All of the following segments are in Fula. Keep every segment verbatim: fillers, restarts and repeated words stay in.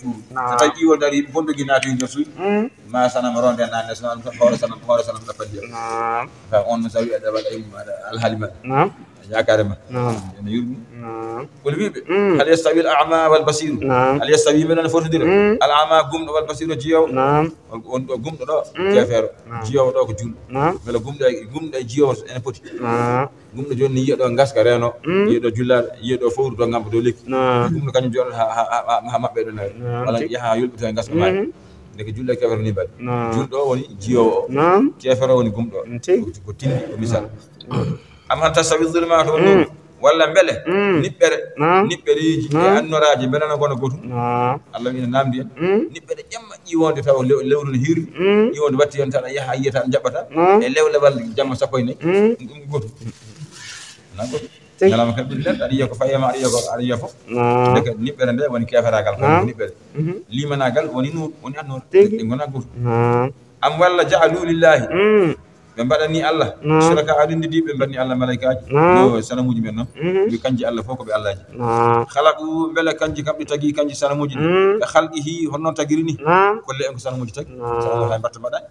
So tawi ɗiwol dari bonɗo gi naati nder suudu, ma sanam ronde nande so hoore sanam, hoore sanam ɗappandi. Fa on no sawi aɗa waɗa alhaali ma. Yaakaare ma. Ene yurmi. Kul wiɓe, hal yastawi al a'ma wal basiru? Hal yastawi, mbeɗa fotodira al a'ma, gumɗo, wal basiru, jiyowo? On ɗo gumɗo ɗo, kefeero, jiyowo ɗo ko julɗo. Mbele gumɗo e gumɗo e jiyowo ene poti? Gumɗo joni ne yiya ɗo ngaska reno, yiya ɗo jullaɗo, yiya ɗo fowru to ngam ɗo lekki. Gumɗo kañum joɗo ha ha ha maɓɓe ɗo nawi wala yaha yulɓe to e ngaska maɓɓe. Ndeke julɗo e kefeero ni mbaɗi. Julɗo o woni jiyowo o. Kefeero woni gumɗo o. Ko tindi ko misal. Am hal tastawi dhulumatu wan nur? Walla mbele niɓɓere, niɓɓereeji e annoraaji mbele no ngona gootum? Allah wi ina namdi en. Niɓɓere ƴamma ƴiwonde tawa lewru no hirri, ƴiwonde watti hen tan a yaha a yiyata a jaɓɓata e lewlewal jamma sappo e nayi. Ɗum ɗum gootum. Wona gootum. Ñalawma kadi ɓuri nder aɗa yiya ko fayema aɗa yiya ko aɗa yiya fof. Ndeke niɓɓere nde woni keferaagal ko niɓɓere. Limanaagal woni nur, woni annoore. Ɗe ngona gootum. Am walla ja'alu lillahi, ɓe mbaɗani Allah shuraka a ɗinɗiɗi, ɓe mbaɗani Allah malaykaaji no sanamuuji men noon. Wi kanji Allah fof ko ɓe Allaji. Khalaqu, mbele kanji kam ɗi tagi kanji sanamuuji ɗi ka khalqihi, honno tagiri ni? Kolle en ko sanamuuji tagi. Sanamuuji hay mbatta mbaɗani.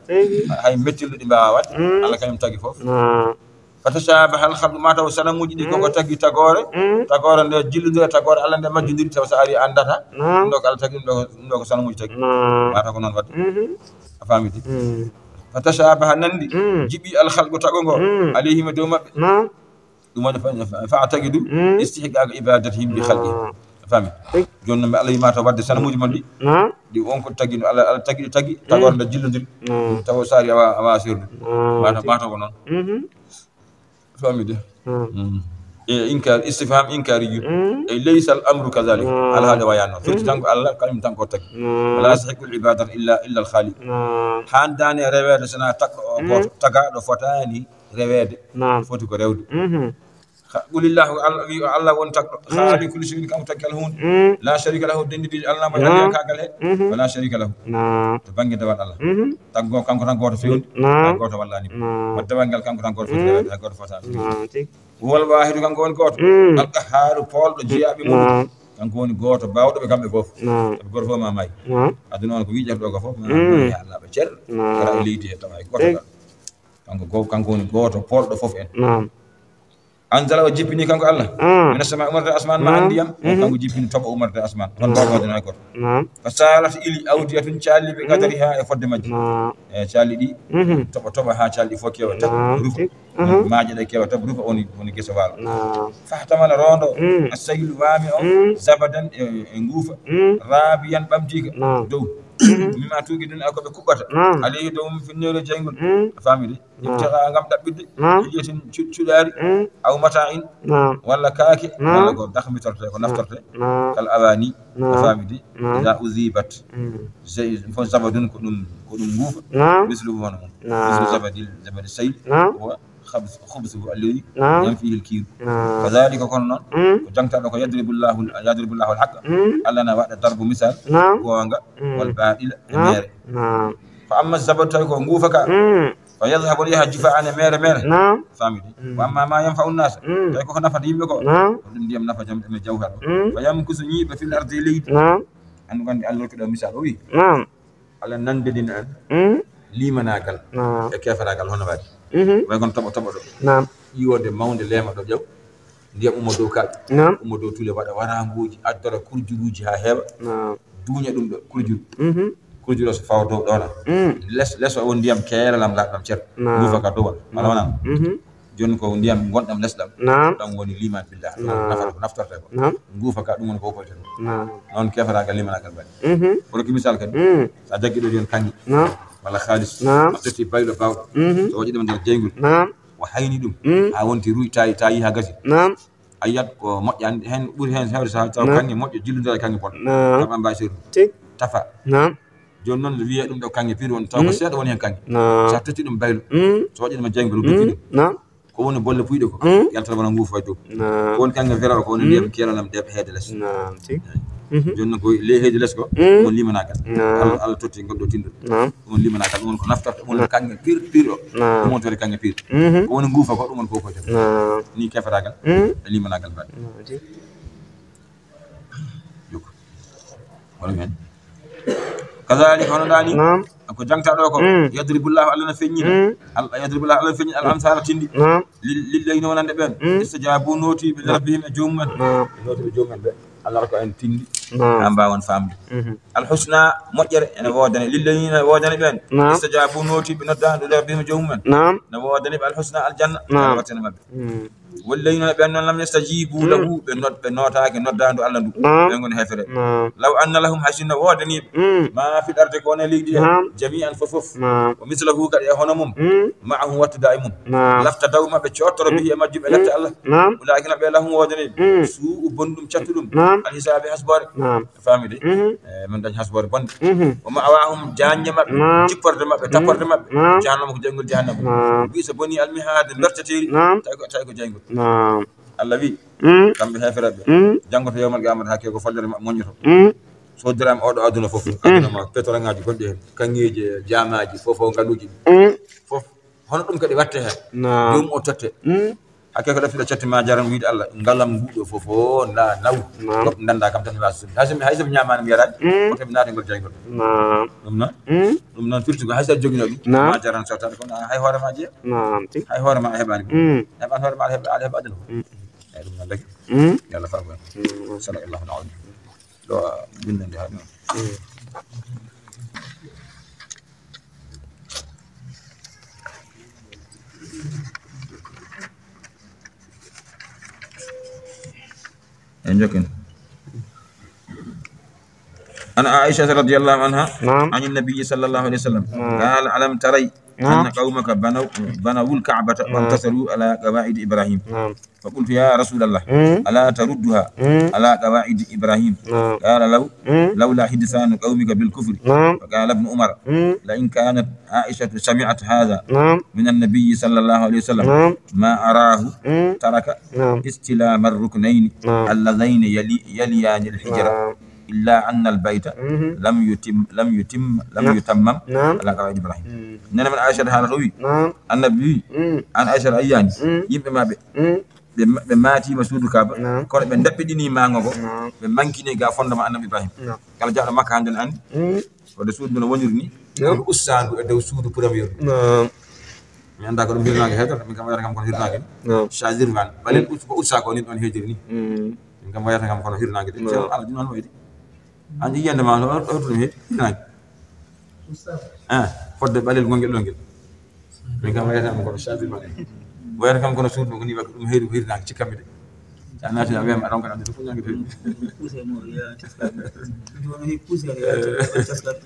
Hay mettillo ɗi mbawa waɗde. Allah kañum tagi fof. Fatashabaha al khalqu, ma taw sanamuuji ɗi koko tagi tagoore. Tagoore nde jillodira tagoore Allah nde majjodiri taw sa ari a andata ɗum ɗo ko Allah tagi, ɗum ɗo ɗum ɗo ko sanamuuji tagi. Ma taw ko noon waɗde. A faami de? Fatashabaha, nandi, jiɓi al khalqu, tago ngo, alayhim, e dow maɓɓe. Ɗum waɗi fa- fa- fa tagidu istihqaqa ibadatihim bi khalqihim. A faami? Jooni noon ɓe Allah yimata waɗde sanamuuji mon ɗi. Ɗi on ko tagi no Allah Allah tagi ɗi tagi tagoore nde jillodiri. Tawa saari awa awa sirde. Ma taw ma taw ko noon. Faami de? E inkar, istifham inkari yu. E laysa al amru kadhalik. Alhaali wayano firti tan ko Allah kañum tan ko tagi. Wala yastahiqqu al ibadata illa illa al khaliq. Handani reweede sona tagɗo o gooto, tagaɗo fotaani reweede. Foti ko rewde. Qulillahu, Allah wi o Allah won tagɗo. Khaliqu kulli shay'in, kanko taggal hunde. La sharika lahu, denndidi Allah mo jagge kagal he. Wala sharika lahu. To bangge dewal Allah, taggo kanko tan gooto fewndi. Gooto wallani mo dewal ngal, kanko tan gooto foti rewede, hay gooto fotani. Huwal wahidu, kanko woni gooto. Al qahharu, poolɗo jeyaaɓe mum. Kanko woni gooto baawɗo ɓe kamɓe fof. Ɓe gooto fof ma may. Aduna on ko wiƴata ɗo ko fof ma may. Allah ɓe cer kara e leydi he tawa hay gooto. Kanko go kanko woni gooto poolɗo fof en. Anzala, o jippini kanko Allah. Mina sama, umarde asman ma ndiyam. Kanko jippini toɓo umarde asman. Hon bawa wadde na goto. Fa salat, ili awdiyatun, cali ɓe qadariha, e fodde majji. E cali ɗi toɓo toɓo ha cali ɗi fof kewa tan rufa. Maaje ɗe kewa tan rufa woni woni gese walo. Fahtamala, rondo. Asaylu, wami o. Zabadan, e e ngufa. Rabiyan, ɓamtika dow. Mimma tuqiduna, ko ɓe kuɓɓata. Alayhi, dow mum, finnere jeyngol. A faami de? Ibtiqa, ngam ɗaɓɓitde. Hilyatin, cu- cuɗaari. Aw mata'in, walla kaake, walla ko dakhmitorte, ko naftorte. Kal awani. A faami de? Idha udhibat. Zay- fof zabadun ko ɗum ko ɗum ngufa. Misluhu, hono mum. Mislu zabadil zabadi sayl. Wa khabs- khubsuhu alladhi yanfihi al-kir. Kadhalika, kono noon, ko jangtaɗo ko yadribu Allahu yadribu Allahu al-haqqa. Allah na waɗa darbu misal goonga wal baɗila e mere. Fa amma zabadu, tawi ko ngufa ka, fa yadhhabu, yaha jufa an e mere mere. Famidi. Wa amma ma yanfa'u an-nas, tawi koko nafata yimɓe ko, ko ɗum ndiyam nafa jam e jawhar o. Fa yamkusu, ñiiɓa, fil ardi, e leydi. Andu gandi Allah rokki ɗo misal o wi. Allah nandidina en limanaagal e keferaagal hono waɗi. Way kono toɓo toɓo ɗo. Ƴiwonde mawnde leema ɗo ƴaw. Ndiyam ummo dow kaaƴe. Ummo dow tule waɗa waranguuji, addora kurjuruuji haa heewa. Duuña ɗum ɗo kurjuru. Kurjuru o so fawa dow ɗona. Les les o won ndiyam keelalam laaɓɗam cer. Ngufa ka dow wala wonaa? Jooni ko ndiyam ngonɗam lesɗam. Ɗam woni liman billah. Nafata ko naftorte ko. Ngufa ka ɗum woni ko woppoyte ɗum. Noon keferaagal limanaagal mbaɗi. Kono ki misal kadi, so a jaggi ɗo jooni kaŋŋe walla haalis, a totti baylo bawɗo, so waɗi ɗum nder jeyngol, o hayni ɗum haa wonti ruy, tawi tawi haa gasi. A yiyat ko moƴƴani heen, ɓuri heen heewde so taw kaŋŋe moƴƴo jillondira e kaŋŋe bonɗo. Kam a mbaawi seeɗa. Tafa. Jooni noon, wiyee ɗum ɗo kaŋŋe piiri won, taw ko seeɗa woni heen kaŋŋe. So a totti ɗum baylo, so waɗi ɗum e jeyngol, o duppi ɗum. Ko woni bolle puyɗe ko yaltata wona nguufa e dow. Ko woni kaŋŋe vero ko woni ndiyam keelanam ɗeeɓ heede les. Jooni noon ko ley heede les ko, ɗum woni limanaagal. Allah, Allah totti ngol ɗo tinndol. Ɗum woni limanaagal, ɗum woni ko naftorta, ɗum woni kaŋŋe piir piir o. Ɗum woni toon kaŋŋe piir. Ko woni nguufa ko, ɗum woni ko koyta. Ni keferaagal e limanaagal mbaɗi. Jokku. Wala men. Kadhalika, hono ɗaani, naam, ko jangta ɗo ko, mm, yadribullahu, Allah na feññina. Mm. Al-, yadribullahu, Allah na feññina al amsala tindi. Naam. Lil-, lillazina, wonande ɓen. Mm. Istajabu, nooti ɓe, naam, rabbihim, e joomum en. Naam. Nooti ɓe joomum en ɓe. Allah ko en tindi. Naam. Haa mbaawen faamde. Mhm. Al husna, moƴƴere, ene woodani. Lillazina, woodani ɓen. Naam. Istajabu, nooti ɓe noddaandu rabbihim, joomum en. Naam. Ne woodani ɓe al husna, aljanna. Naam. Wattana maɓɓe. Mm. Wallazina, ɓen noon, lam yastajibu, mm, lahu, ɓe nod-, ɓe nootaaki noddaandu Allah ndu. Naam. Ɓen ngoni heefere. Naam. Law anna lahum, hay sinno woodanii ɓe, mm, ma fil ardi, ko woni e leydi he, naam, jami'an, fof fof. Naam. Wa mislahu, kadi e hono mum. Mm. Ma'ahu, wattude e mum. Naam. Laftadaw, maɓe coottoro, mm, bihi, e majjum, e, mm, lette Allah. Naam. Ulaa'ika, ɓe, lahum, woodanii ɓe. Mm. Suu'u, bonɗum, cattuɗum. Naam. Al hisaabi, hasboore. Naam. Faami de? Mhm. Eh, min dañ hasboore bonde. Mhm. Wa ma'waahum, jaanƴe maɓɓe, naam, jipporde maɓɓe, mhm, tapporde maɓɓe, naam, jahannama, ko jayngol jahannama. Naam. Bi'sa, boni, al mihaad, berteteeri, naam, tawi ko, tawi ko jayngol. Naam. Allah wi, mm, kamɓe heefereɓe, mm, janngo to yawmal qiyamata, hakke ko follere maɓɓe moññoto. Mm. Sodiraama oɗo aduna fof, mm, aduna ma, pétrole ŋaaji gonɗi heen, kaŋŋeeji, jaamaaji, fof, fof, ngaluuji ɗi. Mm. Fof, hono ɗum kadi watte heen. Naam. Joomum o totte. Mm. Hakke ko ɗaffira catti ma jaran wiide Allah, ngalam nguɗo fof o na naw. Naam. Goɗɗo danda kam tan mi wasa sumde. Hay so mi, hay so mi ñaamaani mi yaraani, mm, koto mi naata ngol jayngol. Naam. Ɗum noon, mm, ɗum noon firti ko hay so a jogino ɗum, naam, ma jaran sottaade kono hay hoore ma jeeya. Naam, tigi. Hay hoore ma a heɓaani ko. Mm. Heɓan hoore ma a heɓa, a heɓa aduna ko. Mm. Eyi ɗum noon rek. Mm. Yo Allah faabo en. Mm. Sadaqallahu al-azim. Ɗo a bindande haa ɗum. Mm. En jokken. عن عائشة رضي الله عنها، نعم، عن النبي صلى الله عليه وسلم، نعم، قال: ألم تري، نعم، أن قومك بنوا، بنوا الكعبة، نعم، وانتصروا على قواعد إبراهيم. نعم. فقلت: يا رسول الله، مم، ألا تردها، مم، على قواعد إبراهيم؟ نعم. قال: لو، مم، لولا حدثان قومك بالكفر. نعم. فقال ابن عمر: مم، لئن كانت عائشة سمعت هذا، نعم، من النبي صلى الله عليه وسلم، نعم، ما أراه، مم، ترك، نعم، استلام الركنين، نعم، اللذين يلي-، يليان الحجر، نعم، إلا أن البيت، مم، لم يتم، لم يتم، لم، نعم، يتمم، نعم، على قواعد إبراهيم. مم. Nene men Aisha haalata o wi, نعم، Annabi wi, مم، an Aisha a yiyaani, مم، yimɓe maɓɓe, مم. Ɓe ma-, ɓe maatiima suudu Kaaba, naam, kono ɓe ndaɓɓiɗinii maango ngo, naam, ɓe mankini ga fondement Annabi Ibrahim. Naam. Kala jaaɗo Makka hannde ne anndi, mm, wonde suudu ndu no woniri ni, naam, ko ussaandu e dow suudu premier ndu. Naam. Mi anndaa ko ɗum hirnaange heedata, min kam wayata kam kono hirnaange ni. Naam. Shazirwan, ɓalel, mm, us-, ko ussa ko ni ɗoon heediri ni. Mm. Min kam wayata kam kono hirnaange de. Naam. Ceerno Alla, ɗum noon wayde. An yiyande ma, no, no, no, no, no, no, ah, fodde ɓalel ngol ngel ɗon ngel. Min kam wayata kam kono shabir ma. Wayata kam kono suudu ko ni, ɗum heyri ko hirnaaki cikkammi de. Sa naati a wiyama aɗon kan andi ɗum fof ñangi to. Poussé mo ya caskat. Ɗum woni poussé ya caskat.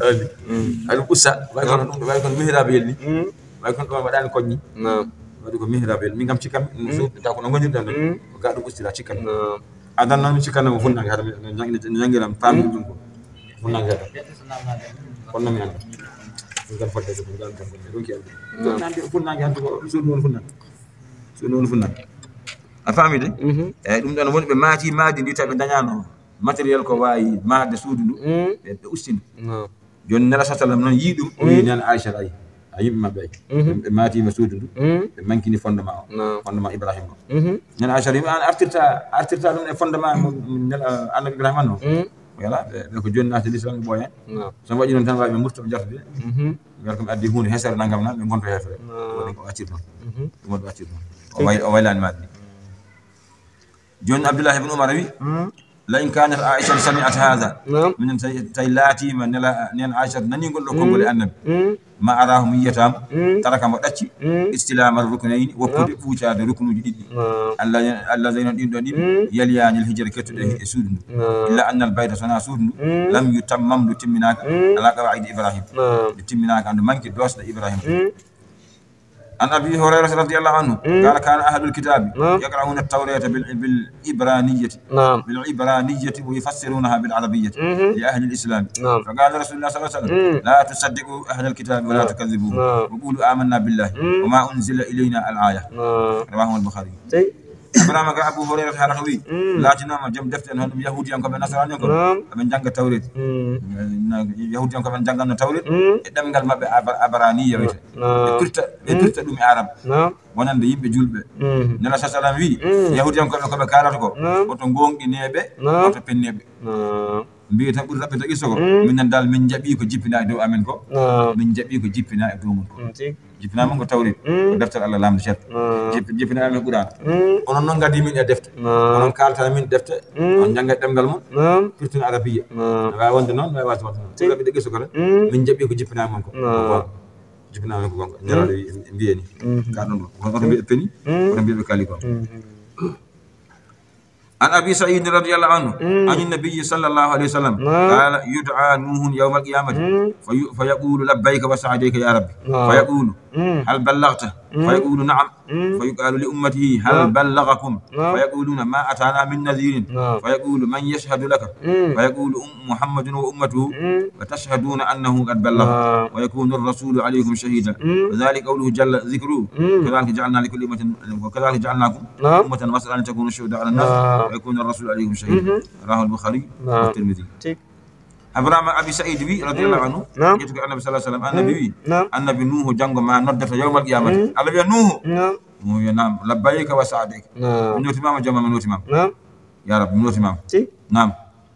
Ali. Mm. Ali ussa, way kono ɗum, way kono mihrabiyel ni. Mm. Way kono ɗum waɗani koññi. Naam. Waɗi ko mihrabiyel. Min kam cikkammi, mm, suudu taw ko no ngonirɗen ɗon. Mm. Ko ga ɗum ustira cikkammi. Naam. Adan noon mi cikkanno mo funnaange hade mi jangina, janngiram faami ɗum ko funnaange hade. Kono noon mi annda. Ɗum kam fodde ko ɗum kam ko ɗum ki annda. Naam. Funnaange, funnaange hade ko suudu woni funnaange. Suudu woni funnaange. A faami de? Mhm. Eyi, ɗum ɗon woni ɓe maati maadi ndi tawi ɓe dañaano matériel ko waawi maatde suudu ndu. Mm. Ɓe, ɓe usti ndu. Naam. Jooni Nela sa sallam noon yii ɗum, o yii, mm, nena Aisha ay, a yimɓe maɓɓe ay. Mhm. Ɓe, ɓe maatiima suudu ndu, mm, ɓe mankini fondement o, naam, fondement Ibrahima o. Mhm. Nena Aisha yimɓe an artirta, artirta ɗum e fondement mo, mo Nela, Annabi Ibrahima no. Mm. Voilà, ɓe, ɓe ko jooni naati l'islam ɓe ɓooya. Naam. So waɗi noon tan wawi ɓe murta ɓe jarta de. Mhm. Mbiyata ko mi addi huunde hesere nanngam na, ɓe ngonto heefere. Naam. Waɗi ko accir noon. Mhm. Ɗum waɗi accir noon. O way-, o waylaani maɗi. Jooni Abdullah ibn Umar wi, mm, la in kanat Aisha sami'at hadha. Naam. Minen tawi, tawi laatiima nela, nen Aisha nani ngol ɗo konngol e, mm, Annabi. Mm. Ma arahu, mi yiyata mo. Mm. Taraka mo ɗacci. Mm. Istilama ruknayni, woppude, naam, ɓuucaade ruknuuji ɗiɗi. Naam. Allah, Allah zaynon ɗin ɗon ɗiɗi. Mm. Yaliyaani al hijra kettuɗe, mm, e suudu ndu. Naam. Illa anna al bayta, sona suudu ndu. Mm. Lam yutammam, ndu timminaaka. Mm. Ala qawaidi Ibrahim. Naam. Ndu timminaaka, ndu manki doosɗe Ibrahim. Mm. عن أبي هريرة رضي الله عنه، مم، قال: كان أهل الكتاب، نعم، يقرؤون التوراة بال-، بالعبرانية، نعم، بالعبرانية ويفسرونها بالعربية، مم، لأهل الإسلام. نعم. فقال رسول الله صلى الله عليه وسلم: مم، لا تصدقوا أهل الكتاب ولا، نعم، تكذبوهم، نعم، وقولوا آمنا بالله، مم، وما أنزل إلينا، الآية. نعم. رواه البخاري. Tey. Abrahama ga Abu Hurairata hara ko wi, mm, laatinoma joom defte en, hono ɗum yahudiyankoɓe, nasaraniyankoɓe, naam, aɓe jannga tawret. Mm. Na, yahudiyankoɓe ne jannganno tawret, mm, e ɗemngal maɓɓe abra-, abraniya wiyete. Naam. Ɓe pirta, ɓe, mm, pirta ɗum e arab. Naam. Wonande yimɓe julɓe. Mm. Nela sa sallam wi, mm, yahudiyankoɓe ko ɓe kaalata ko, naam, woto goonɗineɓe, naam, woto penneɓe. Naam. Mbiyi tan ɓuri raɓɓinde qissa ko, mm, minen dal min njaɓi ko jippina e dow amen ko. Naam. Min njaɓi ko jippina e dow mum ko. Mm, tigi. Jippina mum ko tawrit. Mm. Ko deftere Allah laamɗo ceer. Naam. Jippi-, jippina e amen Qur'an. Mm. Onon noon ngaddi min e defte. Naam. Onon kaaltana min defte. Mm. On njannga ɗemngal mum. Naam. Firtuna arabiya. Naam. No waawi wonde noon, no waawi wonde noon. Tigi. Ɓuri raɓɓinde qissa ko tan. Mm. Min njaɓi ko jippina e mum ko. Naam. Ko goonga. Jippina e mum ko goonga. Mm. Nelaaɗo wi-, mbiyeni. Mm. Ka ɗon ɗo. Kono oto mbiye peni, mm, oto mbiye ɓe kaali goonga. Mm. عن أبي سعيد رضي الله عنه، مم، عن النبي صلى الله عليه وسلم، نعم، قال: يدعى نوح يوم القيامة، مم، في-، فيقول: لبيك وسعديك يا رب. نعم. فيقول: مم، هل بلغت؟ مم، فيقول: نعم. مم، فيقال لأمته: هل، نعم، بلغكم؟ نعم. فيقولون: ما أتانا من نذير. نعم. فيقول: من يشهد لك؟ مم. فيقول: أم-، محمد وأمته، مم، وتشهدون أنه قد بلغ. نعم. ويكون الرسول عليكم شهيدا. مم. وذلك قوله جل ذكره: مم، كذلك جعلنا لكل أمة، وكذلك جعلناكم، نعم، أمة وسطا لتكونوا شهداء على الناس، نعم، ويكون الرسول عليكم شهيدا. مهم. رواه البخاري، نعم، والترمذي. Tigi. Abrahama Abi Saïd wi, radiyallahu anhu, naam, ƴetti ko Annabi sallallahu alayhi wa sallam, Annabi wi, naam, Annabi Nuuhu janngo ma noddata yawmal qiyamati. Mm. Allah wiya, Nuuhu. Naam. Nuuhu wiya, naam, labbayka wa sa'dayka. Naam. Mi nootimaama, jooma mi nootimaama. Naam. Ya Rabbi, mi nootimaama. Tigi. Naam.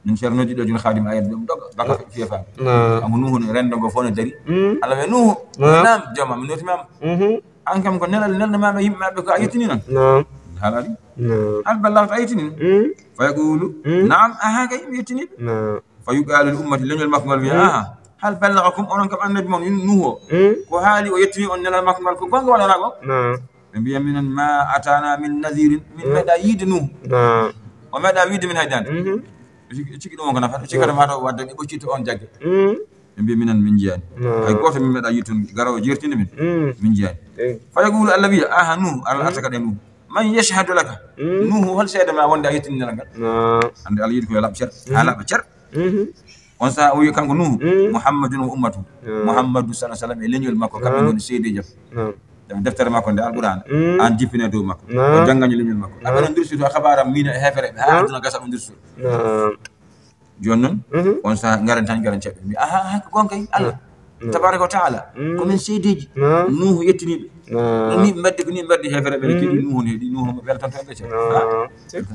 Min ceernooji ɗo joni Khadim ayat ɗum ɗo, baka, naam, fiye faami. Naam. Kanko Nuuhu ne renndo ngo fof ne dari. Mm. Allah wiya, Nuuhu. Naam. Naam, jooma mi nootimaama. Mhm. An kam ko nelal nelnamaama yimɓe maɓɓe ko a yettini noon. Naam. Haalaali. Naam. Hal ballagta a yettini? Mm. Fa yaqulu, mm, naam, aha kay mi yettini. Naam. Fa yuqalu li ummati, leñol makko ngal wiya, mm, aha, hal ballagakum, onon kam annabi mon Nuuhu o, mm, ko haali o yettini on nelal makko ngal ko goonga walla wonaa goonga? Naam. Ɓe mbiya minen ma atana min nadirin, min, naam, meeɗa yiide Nuuhu. Naam. O meeɗa wiide min hay dande. Mhm. Ciki, ciki ɗum on ko nafata, ciki, naam, nafata o wadde ɓe ɓoccito on jagge. Mm. Ɓe mbiya minen min njiyaani. Naam. Hay gooto min meeɗa yiide toon garoowo jeertinde min. Mm. Min njiyaani. Eyi. Fa yaqulu, Allah wiya, aha Nuuhu, Allah, mm, arta kadi e Nuuhu. Man yashhadu laka? Mm. Nuuhu, hol seede ma wonde a yettini nelal ngal? Naam. Hannde Allah yiɗi ko yo laaɓ cer. Mm. Haa laaɓa cer. Mhm. On saha o wi kanko Nuuhu, mm, Muhammadun wa ummatu. Naam. Muhammadu sallallahu alaihi wasallam e leñol makko, kamɓe, naam, ngoni seedeeji am. Naam. Deftere makko nde Alqur'aana, mm, an jippine dow makko. Naam. O janngani leñol makko. Naam. Aɓe no ndirsude o habaram min e heefere ɓe, haa, naam, aduna gasa o ndirsude. Naam. Jooni noon, mhm, on saha ngaren tan, ngaren ceɓɓe. Mbi, aha, aha, ko goonga kay, Allah, naam, tabaraka wa taala, mm, ko min seedeeji. Naam. Nuuhu yettiniiɓe. Naam. Ni ɓe mbaɗdi, ko ni ɓe mbaɗdi heefere ɓe, mm, keɗi Nuuhu ne, heɗi Nuuhu, weltanto en ɓe ceerno. Naam. Ah,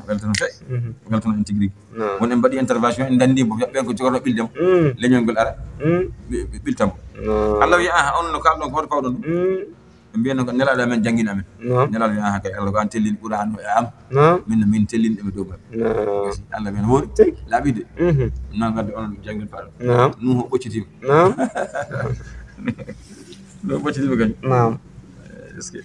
weltanto en feƴƴa. Mhm. Weltanto en tigi rigi. Naam. Won en mbaɗi intervention, en ndanndi mo, ɓen ko jogorno ɓilde mo. Mm. Leñol ngol ara, mm, ɓe, ɓe ɓilta mo. Naam. Allah wiya, aha, on no kaalɗon ko hoto pawɗon ɗum? Mm. Ɓe mbiyanno ko Nelaaɗo amen janngini amen. Naam. Nelaaɗo wiya, aha kay, Allah ko an tellini Qur'aana o e am. Naam. Min, min tellini ɗum e dow maɓɓe. Naam. Gasi. Allah wiya no woori. Tigi. Laaɓi de. Mhm. Noon ngadde onon janngin faɗo. Naam. Nuuhu o ɓoccitiima. Naam. Nuuhu o ɓoccitiima kañ. Naam. Est-ce que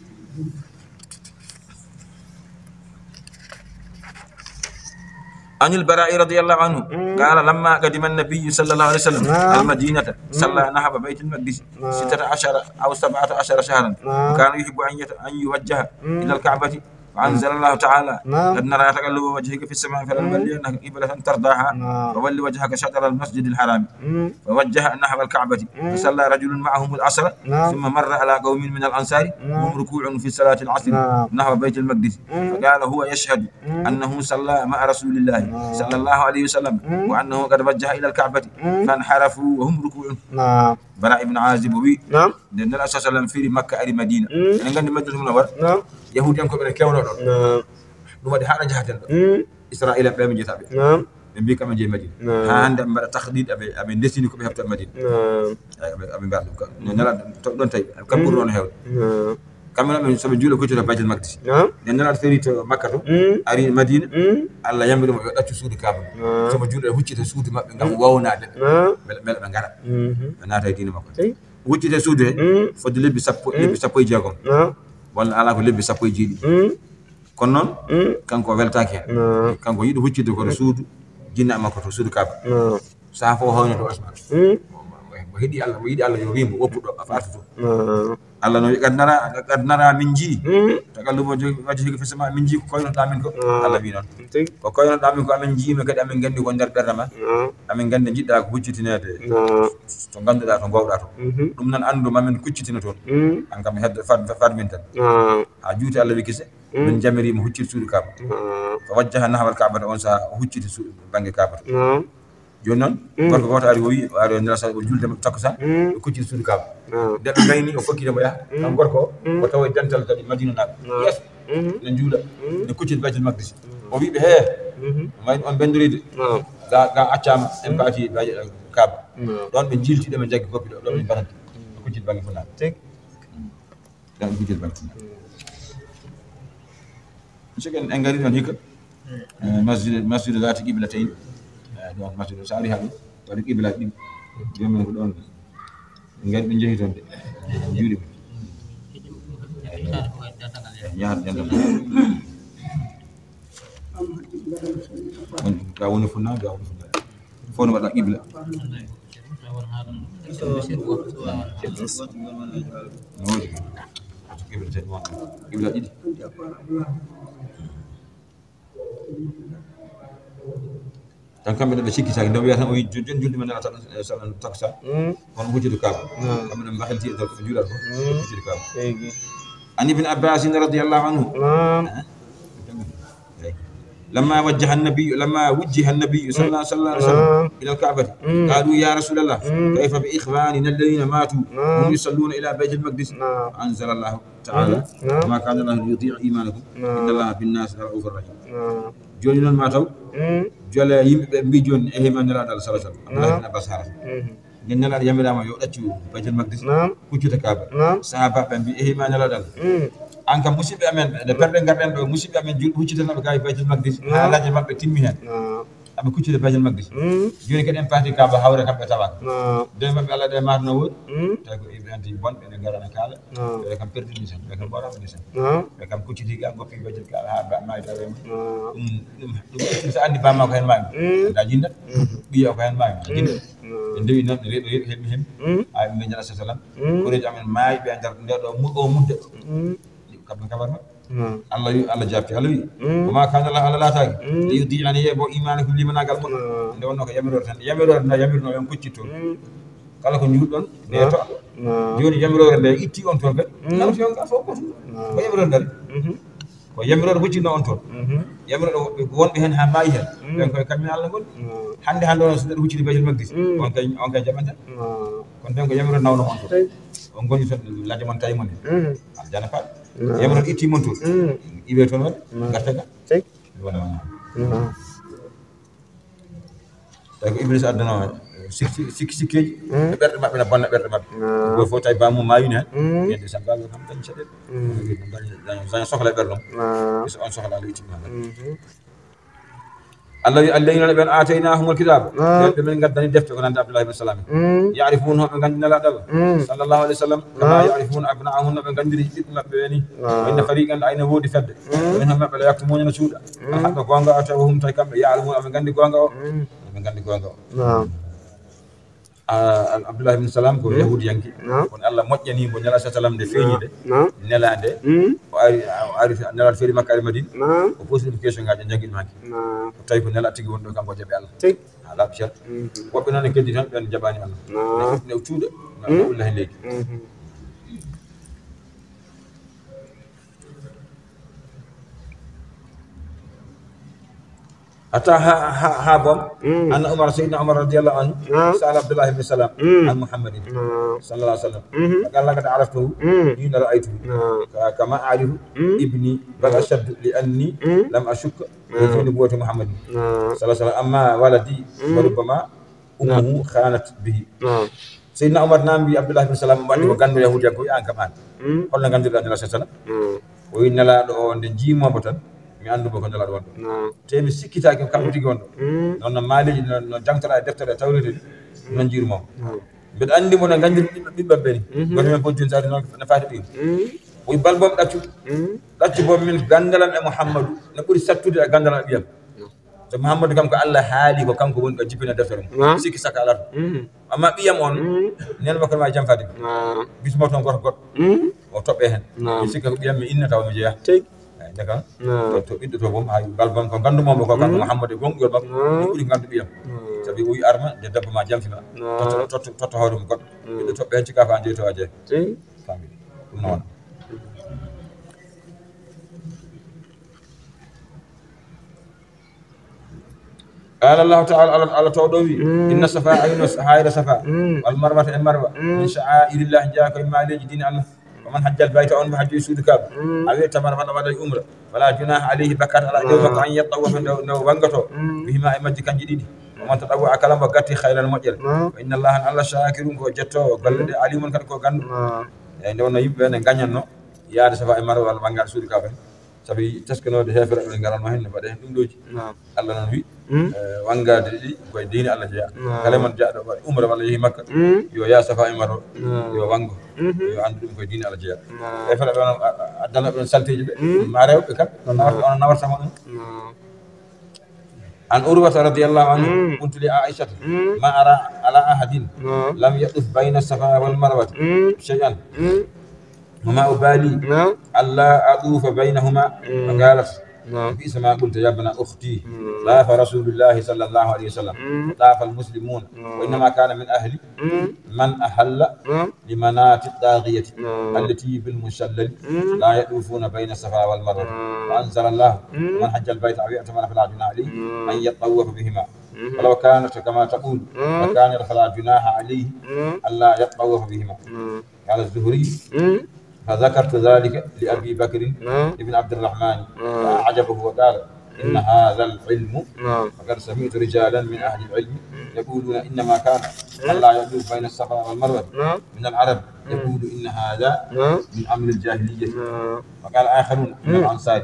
عن البراء رضي الله عنه، مم، قال: لما قدم النبي صلى الله عليه وسلم، نعم، المدينة، مم، صلى نحو بيت المقدس، نعم، ستة عشر أو سبعة عشر شهرا، نعم، وكان يحب أن يت-، أن يوجه، مم، إلى الكعبة، فأنزل، مم، الله تعالى، نعم، قد نرى تقلب وجهك في السماء، نعم، فلنولينك قبلة ترضاها، نعم، فول وجهك شطر المسجد الحرام. مم. فوجه نحو الكعبة، مم، فصلى رجل معهم العصر، نعم، ثم مر على قوم من الأنصار، نعم، وهم ركوع في صلاة العصر، نعم، نحو بيت المقدس، مم، فقال هو يشهد، مم، أنه صلى مع رسول الله، نعم، صلى الله عليه وسلم، مم، وأنه قد وجه إلى الكعبة، مم، فانحرفوا وهم ركوع. Naam. Bara ibn Azib o wi, naam, nde Nelaaɗo sallallahu alaihi wasallam firi Makka, ari Madina. Mm. Eɗen nganndi Madinatul Munawwara, naam, Yahuudiyankooɓe ene keewno ɗon. Naam. Ɗum waɗi haa ɗo njahaten ɗo. Mm. Israa'iila ɓe, min njiyata ɓe. Naam. Ɓe mbii kam ɓe njehi Madina. Naam. Haa hannde ɓe mbaɗa tahdid, aɓe, aɓe ndesini ko ɓe heɓta Madina. Naam. Eyi, aɓe, aɓe mbaɗa ɗum. Ko, no Nelaaɗo to ɗon tawi, kam ɓuri ɗon heewde. Naam. Kamɓe noon, ɓe, so ɓe juula, kuccita Baytul Maqdis. Naam. Nde Nelaaɗo feri to Makka to, mm, ari Madina, mm, Allah yamiri mo yo ɗaccu suudu Kaaba. Naam. So ɓe juula, huccita suudu maɓɓe ngam, mm, wawnaade ɓe. Naam. Mbele, mbele ɓe ngara. Mhm. Ɓe naata e diine makko. Eyi. Huccita suudu he, mm, fodde lebbi sappo, mm, lebbi sappo e jeegom. Naam. Walla alaa ko lebbi sappo e jeeɗiɗi. Mm. Kono noon, mm, kanko o weltaaki heen. Naam. Kanko yiɗi huccitde ko to, mm, suudu jinna makko to, suudu Kaaba. Naam. Sahaa fof o hawni to asmaan. Mm. Mo, mo, mo heɗi Allah, mo yiɗi Allah yo wiimo woppu ɗo, a artu to. Naam. Allah no, qad nara, qad nara min njii. Mm. Taqalluba wajhika fis samaa, min njii ko koynoɗaa min ko. Naam. Allah wi noon. Tigi. Ko koynoɗaa min ko amin njii, min kadi amin nganndi ko nder ɓernde ma. Naam. Amin nganndi njiɗɗaa ko huccitineede. Naam. To ngannduɗaa, to ngoowɗaa to. Mhm. Ɗum noon anndu ma min kuccitina toon. Mm. An kam heddo fad-, fad min tan. Naam. Haa juuti Allah wi kise. Mm. Min njamiri mo huccit suudu Kaaba. Naam. Fa wajjaha nahwal Kaabata, on sahaa o hucciti su-, bannge Kaabata. Naam. Jooni noon, mm, gorko gooto ari, o wi, o ari, o Nelaaɗo o julde takkusaan, mm, o kucciti suudu Kaaba. Naam. Nde ɓe ngayni, o fokkiti mo yaha. Mm. Kan gorko o, mm, o tawa e dental kadi Madina naaɓe. Naam. Yeeso. Mm. Ne njuula. Mm. Ne kucciti Baytul Maqdis. Mm. O wiɓe, "He, mhm, may on bendoride." Naam. Ga, ga accama, en, mm, mbaati baaji, eh, Kaaba. Naam. Ɗon ɓe jilti, ɗo ɓe jaggi koppi ɗo, ɗo ɓe, mm, mbanati. Mm. Ko kuccit bangi funaange. Tigi. Ɗon kuccit bangi funaange. Mm. Ciken en ngari ɗon hikka. Eh, masjid, masjid zati qiblatayn. Eh, ɗon masjid, sa ari haɗo, waɗi qibla ɗiɗi. Jomi ko ɗon. Ngari ɓe jehi toon de. Juuɗe mum. Yahat dental. Woni, ga woni funaange, ga woni funaange. Fof no waɗa qibla. No woodi. Qibla tati won. Qibla ɗiɗi. Tan kamɓe ɗo ɓe sikkitaaki, nde o wiya tan o wi-, jon-, jon julde men nana tan, eh, sallan takkusaan. Mm. Kono hujjatu Kaaba. Mm. Kamɓe ɗo mbaxilti e dow ko ɓe juulata ko, mm, hujjatu Kaaba. Eyi. An Ibn Abbas radiyallahu anhu. Naam. Eh? Eyi. Lamma wajjaha an-nabiyyu, lamma wujjiha an-nabiyyu sallallahu alaihi wasallam, naam, ila al-Ka'bati. Mm. Qalu, "Ya Rasulallah, mm, kayfa bi ikhwanina alladhina matu, naam, hum yusalluna ila Bayt al-Maqdis?" Naam. Anzala Allahu ta'ala, mhm, naam, "Wa ma kana Allahu liyudi'a imanakum, naam, inna Allaha bin-nasi lara'ufur rahim." Naam. Jooni noon ma taw, mm, jole yimɓe ɓe mbi jooni, ehe, ma Nelaaɗo Allah sallallahu alaihi wasallam. Abdullah, naam, ibn Abbas haalata. Mhm. Nden Nelaaɗo yamiraama yo ɗaccu Baytul Maqdis, naam, huccita Kaaba. Naam. Sahaabaaɓe mbi, "Ehe, ma Nelaaɗo Allah. Mm. An kam musidɓe amen, nde perɗe ngarɗen ɗo, musidɓe amen julɓe huccitanaɓe Kaaba Baytul Maqdis, naam, haalaaji maɓɓe timmi heen." Naam. Aɓe kuccita Baytul Maqdis. Mm. Jooni kadi en paati Kaaba hawre kamɓe tawaaka. Naam. Nden maɓɓe Allah ɗe maatno woodi. Mm. Tawi ko iɓe anti bonɓe ne ngarana kaala. Naam. Ɓe kam perdini sen, ɓe kam ɓorama ni sen. Naam. Ɓe kam kucciti ga goppi Baytul Kaaba haa ba-, maayi tawe ma. Naam. Ɗum, ɗum, ɗum, so anndi bamma ko heen maayi. Mm. Anda jinda. Mm. Ɓiya ko heen maayi. Mm. Jinda. Naam. Ɓe ndewi noon, ɓe reeɗo, reeɗo heɓi heen. Mm. Ay, ɓe njara sa salam. Mm. Koreeji amen maayi, ɓe anndar nde ɗo mu-, o mudde. Mm. Kamɓe kabar maɓɓe. Naam. Allah wi, Allah jaabti, Allah wi, mm, "Wa ma kana Allah, Allah laataaki, mm, li yudi'a, ne yeɓo imanakum, limanaagal mon." Naam. Nde wonno ko yamiroore tan. Yamiroore nde yamirno on kuccitto. Mm. Kala ko njuutɗon, nde, naam, to Allah. Naam. Jooni yamiroore nde itti on toon kadi. Mm. Nawti on ka fof ko ɗum. Naam. Ko yamiroore nde. Mhm. Ko yamiroore huccinno on toon. Mhm. Yamiroore wonɓe heen haa maayi heen. Mm. Ɓen koye kamɓe Allah ngon. Naam. Hannde, hannde on so neɗɗo huccini Baytul Maqdis. Mm. On kay, on kay jaɓanta. Naam. Kono ɓen ko yamiroore nawno on toon. Tawi. On ngoni toon lajja mon tawi mon. Mm. Aljana faɗ. Naam. Yamiroore itti mon toon. Mm. Iwe toon waɗi. Naam. Garta ga. Tawi. Wona, wona. Naam. Tawi ko Iblis adduno sik-, sik-, sikki sikkeeji. Mm. E ɓerɗe maɓɓe na bonna ɓerɗe maɓɓe. Naam. Ɗo fof tawi bamum maayino heen. Mm. Yedde sam bamum kam dañi caɗeele. Mm. Dañi, dañi, dañi sohla e ɓerɗe mum. Naam. So on sohla nde itti ma. Mhm. Allah wi, "Alladhina ɓen ataynahumul kitaba." Naam. Ɓen ɓe min ngaddani defte ko nande Abdullah ibn Salam. Mm. Ya'rifunahu, ɓe nganndi Nelaaɗo. Mm. Sallallahu alaihi wasallam. Kama, naam, ya'rifuna abna'ahum, no ɓe nganndiri ɓiɓɓe maɓɓe ɓe ni. Naam. Wa inna fariqan, ayna woodi fedde. Mm. Wa minhum, maɓɓe la yaktumuna, no cuuɗa. Mm. Al haqqa, goonga o, tawi wa hum, tawi kamɓe, ya'lamuna, ɓe nganndi goonga o. Mm. Ɓe nganndi goonga o. Naam. A, Al-, Abdullah ibn Salam ko, mm, Yahudiyanke. Naam. Kono Allah moƴƴani mo Nelaaɗo sallam nde feeñi nde. Naam. Nelaande. Mm. O ari, o ari, Nelaaɗo feeri Makka, ari Madina. Naam. O posi ɗum question ngaji, o janngi ɗum hanki. Naam. O tawi ko Nelaaɗo tigi woni ɗo, kanko o jaɓi Allah. Tigi. A laaɓi cer. Mhm. Woɓɓe noon e keddi tan, ɓen jaɓani Allah. Naam. Ne, ne cuuɗa, na, mm, na ulla heen leydi. Mhm. Hatta ha, ha, ha boom, mm, anna Umar, Seydina Umar radiyallahu anhu, naam, sa'ala Abdullah ibn Salam, mm, an Muhammadin, naam, sallallahu alaihi wasallam. Mhm. Faqala, "Laqad araftuhu, mm, hina ra'aytuhu. Naam. Ka-, kama a'rifu, mm, ibni, bal, naam, ashaddu li anni, mm, lam ashukka, naam, fi nubuwwati Muhammadin, naam, sallallahu alaihi wasallam. Amma waladi, mm, fa rubbama ummuhu, naam, khanat bihi." Naam. Seydina Umar na mbi Abdullah ibn Salam, mo anndi ko, mm, ganndo Yahudiyanke, o wi, "Aan kam aan. Mm. Holno nganndirɗaa Nelaaɗo sallallahu alaihi wasallam?" Mm. O wi, "Nelaaɗo o, nde njiimi mo tan, mi annduma ko Nelaaɗo wonɗo. Naam. Te mi sikkitaaki ko kanko tigi wonɗo." Mm. Noon no maaleeji, no, no jangtora e deftere e tawreeji, mm, no njiiru mo. Naam. Mbeɗa anndi mo no nganndir ɓiɓɓe, ɓiɓɓe ɓe ni. Mhm. Goto men fof jooni so ari noon no faati ɓiyum. Mm. O wi, "Bal boom ɗaccu. Mm. Ɗaccu boom min ganndal am e Muhammadu no ɓuri sattude e ganndal am e ɓiyam." Naam. So Muhammadu kam ko Allah haali, ko kanko woni ɗo jippina deftere mum. Naam. Sikki sakka alaa toon. Mhm. Amma ɓiyam on, mm, neen makko ma jam faade. Naam. Bismo toon goto goɗɗo. Mm. O toɓɓe heen. Naam. Mi sikka ko ɓiyam mi inna tawa mi jeyaa. Tigi. Eyi, nde kam, naam, to, to ɓiɗɗo to boom, hay bal boom ko nganndu mo ko kanko, mm, Muhammadu e gonɗingol makko, naam, mi ɓuri nganndu ɓiyam. Naam. Sabi o wi arma, nde debbo ma jamfima. Naam. Totto, totto, totto hoore mum goɗɗo. Mm. Ɓiɗɗo toɓɓe heen cika fa jeyi tawa jeeya. Tigi. Famɗi. Ɗum noon. Qala Allahu ta'ala, Allah, Allah tawɗo wi, mm, "Inna safa, ayno hayra safa, mm, wal marwata e marwa, mm, min sha'airillah, jeyaa ko e maaleeji diine Allah." ومن حج البيت, on mo hajjoyi suudu Kaaba, أو اعتمر, walla waɗa umra, فلا جناح عليه, bakkaat alaa e dow makko, أن يطوف, nde, nde o wanngoto, بهما, e majji kanji ɗiɗi. ومن تطوع, kala mo gatti, خيرا, moƴƴere, فإن الله, Allah, شاكر, ko jettoowo golle ɗe, عليم, kadi ko gannduɗo. Eyi, nde wonno yimɓe ɓe ne ngañatno yaade Safa e Marwa walla wanngaade suudu Kaaba en, sabi teskanoode heeferɓe ɓe ngaratno heen, no mbaɗa heen ɗum ɗooji. Allah noon wi, eh, wanngaade ɗi koye diine Allah jeyaa. Kala mon jaaɗo waɗi umra walla yehi Makka, yo yaa Safa e Marwa, yo wanngo, yo anndu ɗum koye diine Allah jeyaa. Heeferɓe ɓe noon, a, a, addana ɓe salteeji ɓe, ma rewɓe kam, nawata, on nawarta mo ɗum. عن عروة رضي الله عنه، قلت لعائشة: ما أرى على أحد لم يطف بين الصفا والمروة شيئا، وما أبالي ألا أطوف بينهما. فقالت: بئس ما قلت يا ابن أختي، طاف رسول الله صلى الله عليه وسلم وطاف المسلمون، وإنما كان من أهل من أحل لمناة الطاغية التي بالمشلل لا يطوفون بين الصفا والمروة. وأنزل الله: من حج البيت أو اعتمر فلا جناح عليه أن يطوف بهما. فلو كانت كما تقول لكان فلا جناح عليه ألا يطوف بهما. قال الزهري: فذكرت ذلك لأبي بكر بن عبد الرحمن فأعجبه وقال: إن هذا العلم، فقد سمعت رجالا من أهل العلم يقولون إنما كان من لا يطوف بين الصفا والمروة من العرب يقول إن هذا من عمل الجاهلية. وقال آخرون من الأنصار: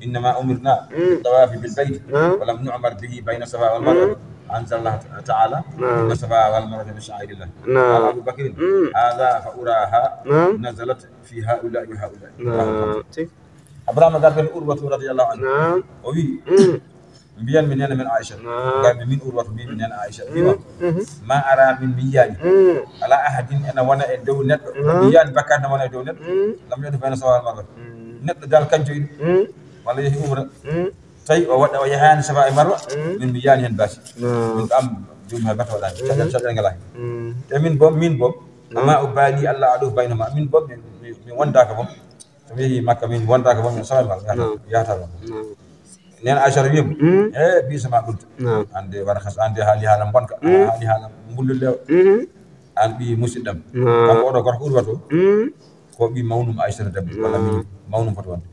إنما أمرنا بالطواف بالبيت ولم نؤمر به بين الصفا والمروة. أنزل الله تعالى: إن الصفا والمروة من شعائر الله. قال أبو بكر: هذا فأراها نزلت في هؤلاء وهؤلاء. Abrahama garɗo Urwatu radiyallahu anhu. O wi, mbiyan mi nena men Aisha. Garmi min Urwatu, mbi mi nena Aisha. Wiwa, ma ara, min mi yiyani. Ala ahadin, ena wona e dow neɗɗo. Mi yiyani bakkat na wona e dow neɗɗo. Lam yadu bayna Safa wal Marwa. Neɗɗo dal kanjoyi walla yehi umra. Tawi o waɗa, o yahani Safa e Marwa. Min mi yiyani hen basi. Min kam jum hay bata waɗani. Caɗal, caɗal ngala hen. Te min bom, min bom. Amma ubali Allah aduf baynahuma. Min bom, mi, mi, mi wondaka bom. So mi yehi Makka, min wondaka bom, mi Safa e Marwa. Yahata bom. Nen Aisha wimo, e, bi sama ɗum. Ande wara khas, ande haali haala bonka, haali haala mbullulew. An ɓi musidɗam. Kanko oɗo gorko Urwatu. Ko ɓi mawnum Aisha debbo, walla mi mawnum foti wonde.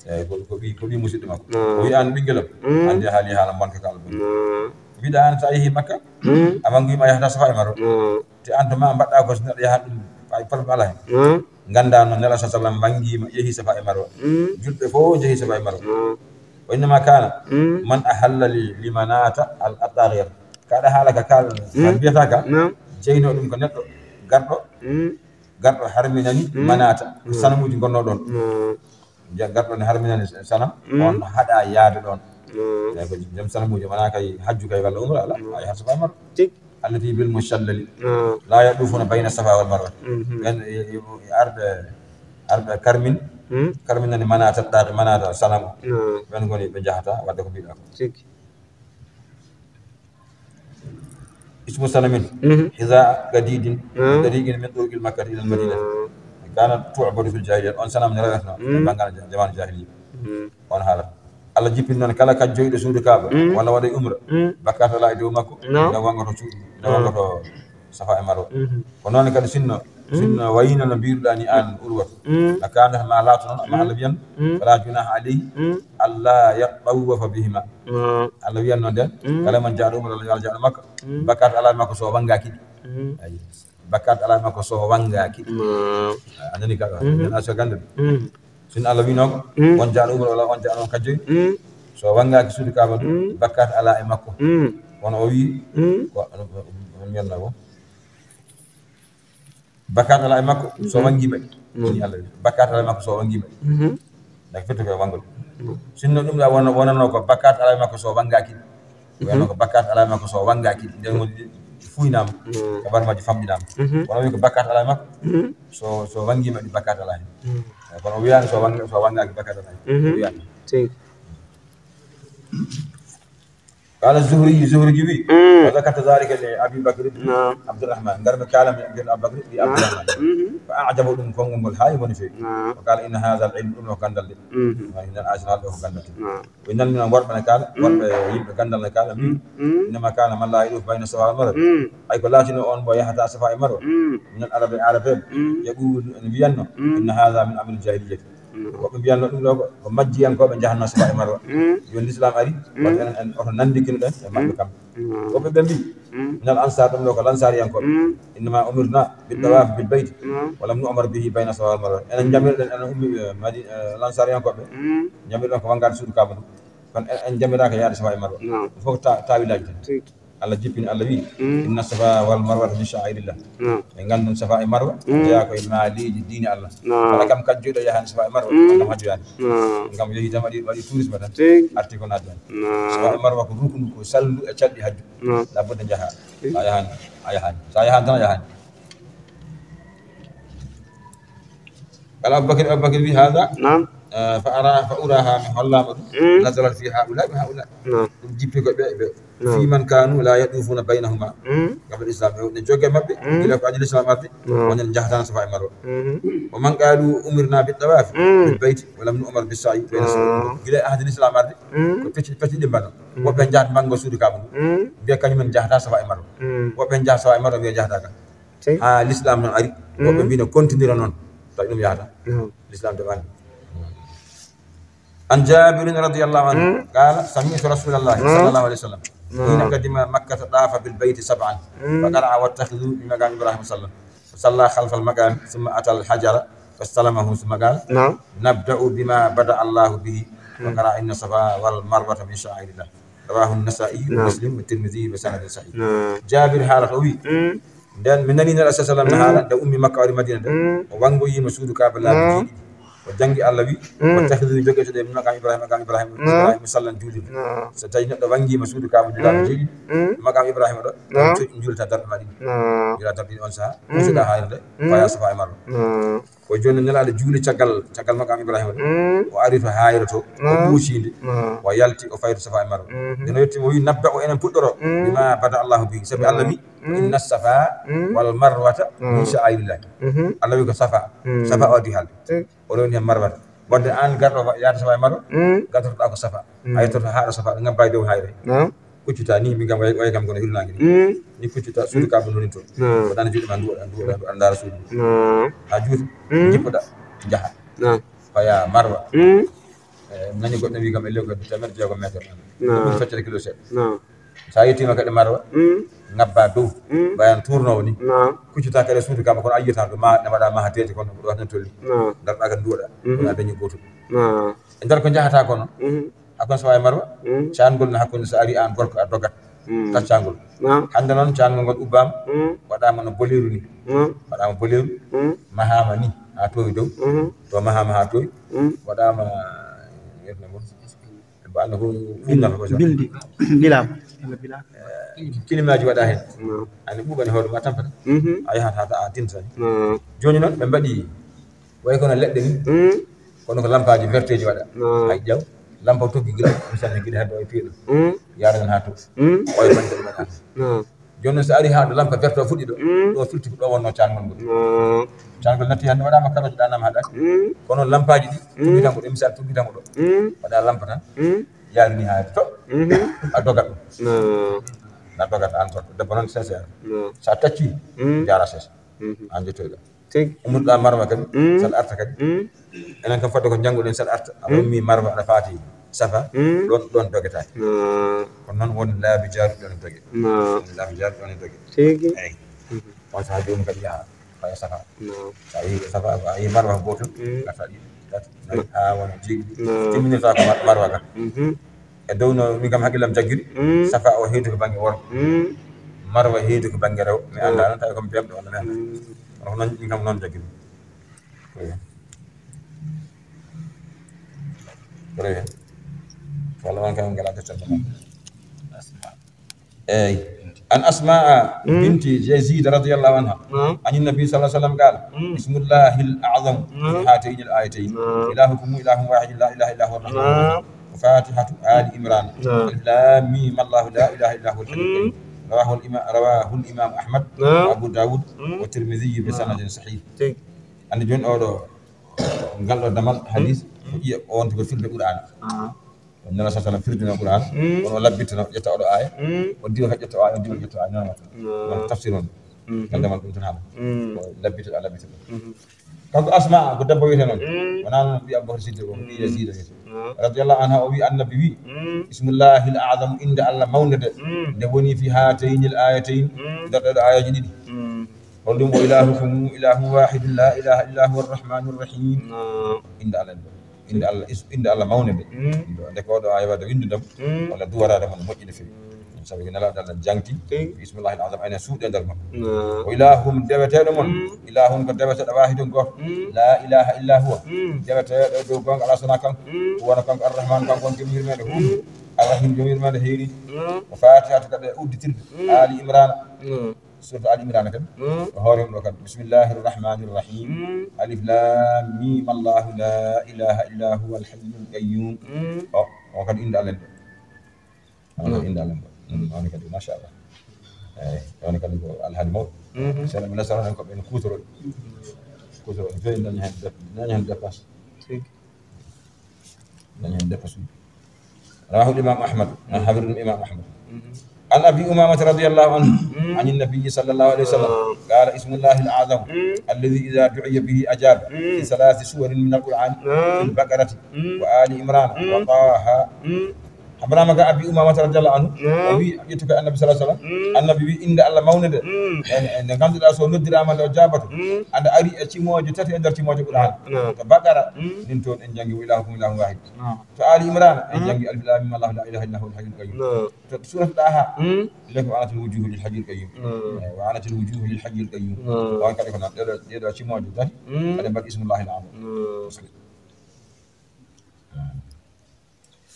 Eyi, ko, ko ɓi, ko ɓi musidɗo makko. O wi an ɓinngel am, ande haali haala bonka ka Allah bonka. Mbiɗa an sa yehi Makka, a wanngima a yahata Safa e Marwa. Te an to ma mbaɗɗa ko so neɗɗo yahat ɗum, ay problème ala hen. Ganda noon Nela sa sallam wanngima yehi Safa e Marwa. Julɓe fof jehi Safa e Marwa. Wa innama kana man ahalla li, li manata al attaghir. Kaɗa haala ka kal, ka mbiyata ka, jeyno ɗum ko neɗɗo garɗo, garɗo harminani manata, ko sanamuji gonno ɗon. Ja-, garɗo ne harminani sanam, on haɗa yaade ɗon. Eyi, ko joom sanamuji, wona kay hajju kay walla umra, ala, a yahat Safa e Marwa. Allati bil mushallali. La yadufuna bayna Safa wal Marwa. Ɓen, e, e, e arɓe, arɓe karmin, karminani manata, ɗaɗe manata sanam o. Ɓen ngoni ɓe jahata, wadde ko mbiɗa ko. Ismu sanamin, hiza gadidin, tariqin min turuqil Makkati ilal Madina. Kana tu'badu fil jahiliya. On sanam ne rewetno, e banngal ja-, jamaanu jahiliya. On haala. Allah jippini noon kala kajjoyɗo suudu Kaaba, walla waɗa umra, bakkat ala e dow makko, ina wanngoto cuuɗi, ina wanngoto Safa e Marwa. Ko noon kadi sinno, sinno wayino no mbiruɗa ni an Urwatu. A kana ma laato noon, amma Allah wiyan, fala junaha alayhi, alla yatawafa bihima. Allah wiyan noon nden, kala man jaaɗo umra, walla jaaɗo makko, bakkat ala e makko so wanngaaki ɗi. Ayi. Bakkat ala e makko so wanngaaki ɗi. A nani ka ɗo, a so gannduɗo. Sinno Allah winoo ko, on jaaɗo umra walla on jaaɗo on kajjoy, so wanngaaki suudu Kaaba ndu, bakkat ala e makko. Kono o wi, ko, on mbiyanno ko, bakkat ala e makko, so wanngiima ɗi. Ni Allah wi, bakkat ala e makko, so wanngiima ɗi. Ndak fetto ko e wanngol. Sinno ɗum ɗa wona, wonano ko bakkat ala e makko, so wanngaaki ɗi. Wonano ko bakkat ala e makko, so wanngaaki ɗi. Nden woni ɗi fuynama. Kabar majji famɗinama. Kono wi ko bakkat ala e makko. So, so wanngiima ɗi, bakkat ala hen. Kono o wiyaani so wannga-, so wanngaaki, bakkat ala hen. O wiyaani. قال الزهري، زهري جوي، Mm. وذكرت ذلك لأبي بكر بن Naam. عبد الرحمن. Ngar mi kaala mi, mbiyetee Abu Bakr ɓii Naam. Abdurrahman. Mhm. فأعجبه ɗum, konngol ngol haayi woni feewi. Naam. وقال إن هذا العلم ɗum ko ganndal de. Mhm. Wa, ina asnal ɗo ko ganndal de. Naam. Ɓe nan min worɓe ne kaala, Mm. worɓe yimɓe ganndal ne kaala, mbi, Mm. Mm. إنما كان من لا يطوف بين الصفا والمروة. Mm. Ay ko laatino on mo yahata Safa e Marwa. Mm. Min al Arabe, Arabe. Mm. Yaqulu, ene wiyanno, Mm. إن هذا من عمل الجاهلية. Mm. Woɓɓe mbiyanno ɗum ɗo ko, ko majjiyankooɓe njahanno Safa e Marwa. Mm. Jooni Lislaam ari, Mm. wata en, en oto nanndikino ɗen e maɓɓe Mm. kamɓe. Mm. Woɓɓe ɓe mbi, Mm. من الأنصار ɗum ɗo ko Lansaariyankooɓe. Mm. إنما أمرنا بالطواف Mm. بالبيت Mm. ولم نؤمر به بين الصفا والمروة. Enen Mm. njamiroɗen, enen ummi, eh, Madi-, eh, Lansaariyankooɓe. Mm. Njamiroɗen ko wanngaade suudu Kaaba ndu. Kono en, en njamiraaka yaade Safa e Marwa. Naam. Ɗum fof ko ta-, taawilaaji tan. Tigi. Allah jippini, Allah wi, Mm. إن الصفا والمروة من شعائر الله. Naam. Ɓe nganndon Safa e Marwa, Mm. jeyaa ko e maaliiji diine Allah. Naam. Kala kam kajjoyɗo yahaani Safa e Marwa, Mm. kam hajjoyaani. Naam. Ngam yehi tan waɗi, waɗi tourisme tan. Tigi. Arti ko naatde. Naam. Safa e Marwa ko ruknu, ko sallu e calɗi hajju. Naam. Labudda njahaa. Tigi. Sa yahaani, a yahaani. Sa yahaani tan a yahaani. قال أبو بكر، Abu Bakr wi, هذا, Naam. eh, فأرى، فأراها, mi hollaama ɗum, Mm. نزلت في هؤلاء وهؤلاء. Naam. Ɗum jippi ko ɓe, ɓe. Naam. في من كانوا لا يطوفون بينهما. Mm. قبل الإسلام, ɓe ne jogi e maɓɓe, Mm. gila ko adii Lislaam arde, Naam. wonen njahataano Safa e Marwa. Mhm. ومن قالوا أمرنا بالطواف Mm. بالبيت ولم نؤمر بالسعي بين الصفا. Naam. Gila e ahdi Lislaam arde, Mm. ko pecci, pecci ɗi mbaɗa. Mm. Woɓɓe njahat manngo suudu Kaaba ndu. Mm. Mbiya kañum en njahata Safa e Marwa. Mm. Woɓɓe njahat Safa e Marwa, mbiya njahata ka. Tigi. Haa Lislaam noon ari, Mm. woɓɓe mbiino continue noon, tawi ɗum yahata. Mm. Lislaam de ɓangi. عن جابر رضي الله عنه Mm. قال: سمعت رسول الله Mm. صلى الله عليه وسلم Mm. حين قدم مكة طاف بالبيت سبعا Mm. فقرأ: واتخذوا من مقام إبراهيم مصلى. فصلى خلف المقام ثم أتى الحجر فاستلمه ثم قال: Naam. نبدأ بما بدأ الله به Mm. وقرأ: إن الصفا والمروة من شعائر الله. رواه النسائي Naam. ومسلم والترمذي بسند صحيح. Naam. Jaabir haalata o wi, Mm. nden mi nani Nelaaɗo sallallahu alaihi wasallam Mm. haala nde ummi Makka o ari Madina nde, Mm. o wanngoyiima suudu Kaaba laabi Naam. jeeɗiɗi. O janngi Allah wi, Mm. واتخذوا, jogoɗon min مقام إبراهيم، مقام إبراهيم, Naam. Ibrahima مصلى, juulirde. Naam. So tawi neɗɗo wanngiima suudu Kaaba ndu laabi Mm. jeeɗiɗi, Mm. مقام Ibrahima ɗo, Naam. Juulta darɗe ma ɗiɗi. Naam. Juulta darɗe ɗiɗi on saha, Mm. musuɗa haayre nde, Mm. faya Safa e Marwa. Naam. Ko jooni Nelaaɗo juuli caggal, caggal maqam Ibrahima ɗo. Mm. O ari to haayre to, o Naam. ɓuuci nde, Naam. o yalti, o fayi to Safa e Marwa. Mhm. Nden o yetti mo, o wi: نبدأ, enen puɗɗoro, Mm. بما بدأ الله به. Sabi Naam. Allah wi, Mm. إن الصفا Mm. والمروة من Naam. شعائر الله. Mhm. Allah wi ko Safa. Mm. Safa o adii haalde. Tigi. O rewni heen Marwata. Wadde aan garɗo wa-, yahde Safa e Marwa, Mm. gaddotoɗaa ko Safa. Mm. A yettoto haa ɗo Safa, ɗo ngam bay dow haayre. Naam. Kuccuta ni, min kam way, way kam kono hirnaange ni. Mm. Ni kuccuta, suudu Mm. Kaaba noni to. Naam. Mbaɗa juuɗe ma, nduwoɗa, nduwoɗa, nduwoɗa, ndaara suudu. Naam. Haa juuti, Mm. jippoɗa, njaha. Naam. Faya Marwa. Mm. Eh, nani goɗɗo wi kam e lewgal teemeɗɗe jeegom meter. Naam. Ɗum feccere kilo seeɗa. Naam. Sa yettima kadi Marwa, Mm. ngabba dow, Mm. mbayan tournoowo ni. Naam. Kuccuta kadi suudu Kaaba kono a yiyata ɗum, ma ne mbaɗa mahateeji kono ko ɗo tan tolni. Naam. Darɗa kadi nduwoɗa, Mhm. kono a dañi gootum. Naam. E nder ko njahata kono, Mhm. Hakkunde Safa e Marwa, Mm. caangol no hakkunde so ari aan gorko a dogat, Mm. taccangol. Naam. Hannde noon caangol ngol ubbaama, Mm. waɗaama no boleeru ni. Naam. Waɗaama boleeru, Mm. mahaama ni haa toowi dow. Mhm. To mahaama haa toowi, Mm. waɗaama, yetna ngol. Ba Allah ko ɗum nafa ko Bildi. Bilaama. Walla bilaama. Eh, kilimaaji waɗa heen. Naam. Ani ɓuuɓani hoore ma tampata. Mhm. A yahat haa a tinta. Naam. Jooni noon ɓe mbaɗi way kono leɗɗe ni. Mm. Kono ko lampaaji verteeji waɗa. Naam. Ay ƴaw. Lampa tokki gila, misal ni gila heddo e piiɗo. Mm. Yaara ngam haa to. Mm. Oye bande ɗum waɗa. Naam. Jooni noon so ari haa ɗo lampa verte o fuɗɗi ɗo. Mm. Ɗo firti ko ɗo wonno caangol ngol. Naam. Caangol natti hannde waɗaama karooji ɗanama haa ɗaɗi. Mm. Kono lampaaji ɗi, Mm. tuggitango ɗo, misal tuggitango ɗo. Mm. Waɗa lampa tan. Mm. Yaari ni haa to. Mhm. A dogat ɗum. Naam. Na dogat aan gorko. Debbo noon sese. Naam. Sa tacci, Mm. jaara sese. Mhm. Aan jettoyɗo. Tigi. Ummuɗa Marwa kadi, Mm. sal arta kadi. Mm. Enen kam fodde ko njannguɗen sal arta. Aɗa Mm. ummi Marwa, aɗa faati Safa, Mm. ɗon, ɗon dogetaake. Naam. Kono noon won laabi jaaruɗi ɗon e doge. Naam. Won laabi jaaruɗi ɗon e doge. Tigi. Eyi. Mhm. On sahaa joomum kadi yaha faya Safa. Naam. Sa yehi Safa, a yehi Marwa ko gootum, Mm. ngarta ɗiɗi, tati, nayi, haa wona jeeɗiɗi. Naam. Timminirta ko Mar-, Marwa ka. Mhm. E dow no min kam hakkillam jaggiri, Mm. Safa o heedi ko bannge worgo. Mm. Marwa heedi ko bannge rewɓe. Mi Mm. anndaa noon tawi ko mi peewɗo walla mi anndaa. Mm. Kono ko noon, min kam noon jaggiri. Eyi. Ko rewi heen. Walla on kam en ngalaa deftere mon. Eyi. عن أسماء Mm. بنت يزيد رضي الله عنها Naam. عن النبي صلى الله عليه وسلم قال: Mm. اسم الله الأعظم في Naam. هاتين الآيتين. Naam. إلهكم إله واحد لا إله إلا هو الرحمن الرحيم. Naam. Fatihatu Ali Imran. Naam. Alif Lam Mim, Allahu la ilaha illa huwa al-hayyul qayyum. Mm. Rawahu al-ima-, rawahu al-imam Ahmad, naam, wa Abu Dawud, mm, wa Tirmidhi bi, naam, sanadin sahih. Tigi. Andi joni oɗo, ngal ɗo damal hadis, mm, ko ƴiya on to ko firde Qur'an. Ah. Nana sa sallam firdino Qur'an, mm, kono labbitano, ƴetta oɗo aya, mm, o diwa ka ƴetta o aya, o diwa ƴetta o aya, non watta. Mm. Won tafsir on. Mm. Ngal damal ɗum tan haala. Mm. Ko labbitoɗa, labbitoɗa. Mm. Kanko Asma, ko debbo wiyete noon. Mm. Wonaa noon ɓiy Abubakar Siddiq o, ko ɓiy, mm, Yazida wiyete. Mm. Radiyallahu anha, o wi Annabi wi, mm, "Ismullahil a'zam, innde Allah mawnde de, mm, nde woni fi haatayni l-aayatayni, mm, nder ɗeɗo aayaji ɗiɗi." Mm. Holɗum? "Wa ilahukum ilahun wahidun la ilaha illa huwa arrahmanur rahim." Mm. Innde Allah nde. Innde Allah, is-, innde Allah mawnde nde. Mm. Nde ko oɗo aaya wadde winndudam, mm, walla duwaraade mo no moƴƴi no feewi. Mm. Sabu ko Nelaaɗo Allah jangti, tigi, "Bismillahil azam, ayna suuɗe nder mon." Mm. "Wa ilahukum, deweteeɗo mon, mm, ilahun ko deweteeɗo wahidun gooto. Mm. La ilaha illa huwa." Mm. Deweteeɗo dow goonga alaa sonaa kanko. Mm. Ko wona kanko Arrahman, kanko woni joom yurmeende huunde. Mm. Arrahim, joom yurmeende heeriiɗi. Mm. Ko Fatihatu kadi e udditirde. Mm. Ali Imrana. Mm. Suratu Ali Imrana kadi. Mm. Ko hoore mum ɗo kadi. Bismillahir rahmanir rahim. Mm. Alif lam mim, Allahu la ilaha illa huwa al hayyul qayyum. Mm. O, o kadi innde Allah nde. Wano, mm, innde Allah ngo. Mm, wano kadi, machallah. Eyi, wano kadi ko alhaali mawɗo. Mhm. Seeɗa mi nasara ko ɓen kuutorol. Kuutorol, no feewi daña heen dep-, daña heen dépense. Tigi. Daña heen dépense uji. Rawahu Imam Ahmad. Mhm. Hawri ɗum Imam Ahmad. Mhm. عن أبي أمامة رضي الله عنه، مم، عن النبي صلى الله عليه وسلم، آه، قال: "اسم الله الأعظم، مم، الذي إذا دعي به أجاب"، مم، في ثلاث سور من القرآن، آه، في البقرة، مم، وآل عمران، مم، وطه. مم. Habrama ga Abi Umamata radiyallahu anhu, naam, o wi, ƴettu ko Annabi sallallahu alaihi wasallam, mm, Annabi wi, "Innde Allah mawnde nde, mm, e, e nde ngannduɗaa so noddirama nde o jaabato, mm, aɗa ari e cimooje tati e nder cimooje Qur'an." Naam. To Baqara, mm, nin toon en janngi, "Wa ilahukum ilahun wahid." Naam. To Ali Imran, en, mm, janngi, "Alif lam mim, Allahu la ilaha illa huwal hayyul qayyum." Naam. To Suratu Daha, mm, le ko "Wa anatil wujuhu lil hayyil qayyum." Naam. Eh, "Wa anatil wujuhu lil hayyil qayyum." Naam. On kadi ko noon, ɗeɗo, ɗeɗo cimooje tati, mm, aɗe mbaɗi ismullahil azam. Naam. Parce que, eh,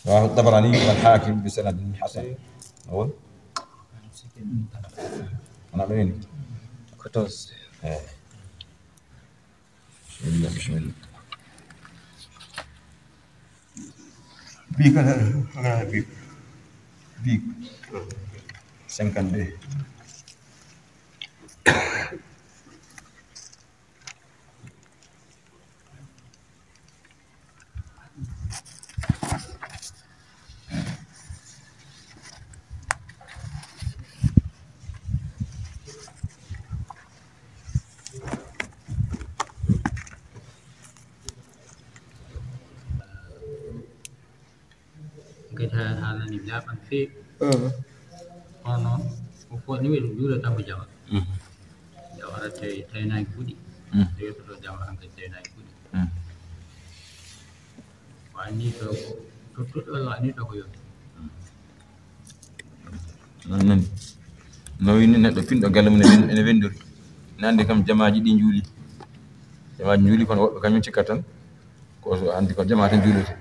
رواه الطبراني والحاكم بسند حسن. أول. أنا وين؟ Quatorze. إيه. بسم الله، بسم الله. Bic, ala, ala, bic. Bic. Cinquante-deux. Kadi ha-, haalani laaɓan feewi. Mhm. Kono noon, ko fo ni weli juula tan ko jama. Mhm. Jawara tawi taynaaki fuɗi. Mhm. Tawi to jawara an kadi taynaaki fuɗi. Mhm. Wa ni to, to, to, to, wa ni to ko yoni. Mhm. Noon nani. No wini neɗɗo pinɗo galle mum ene wen-, ene wendori. Nande kam jamaaji ɗi njuuli. Jamaaji njuuli kono woɓɓe kañum cikkat tan. Ko so anndi ko jamaa tan juulete.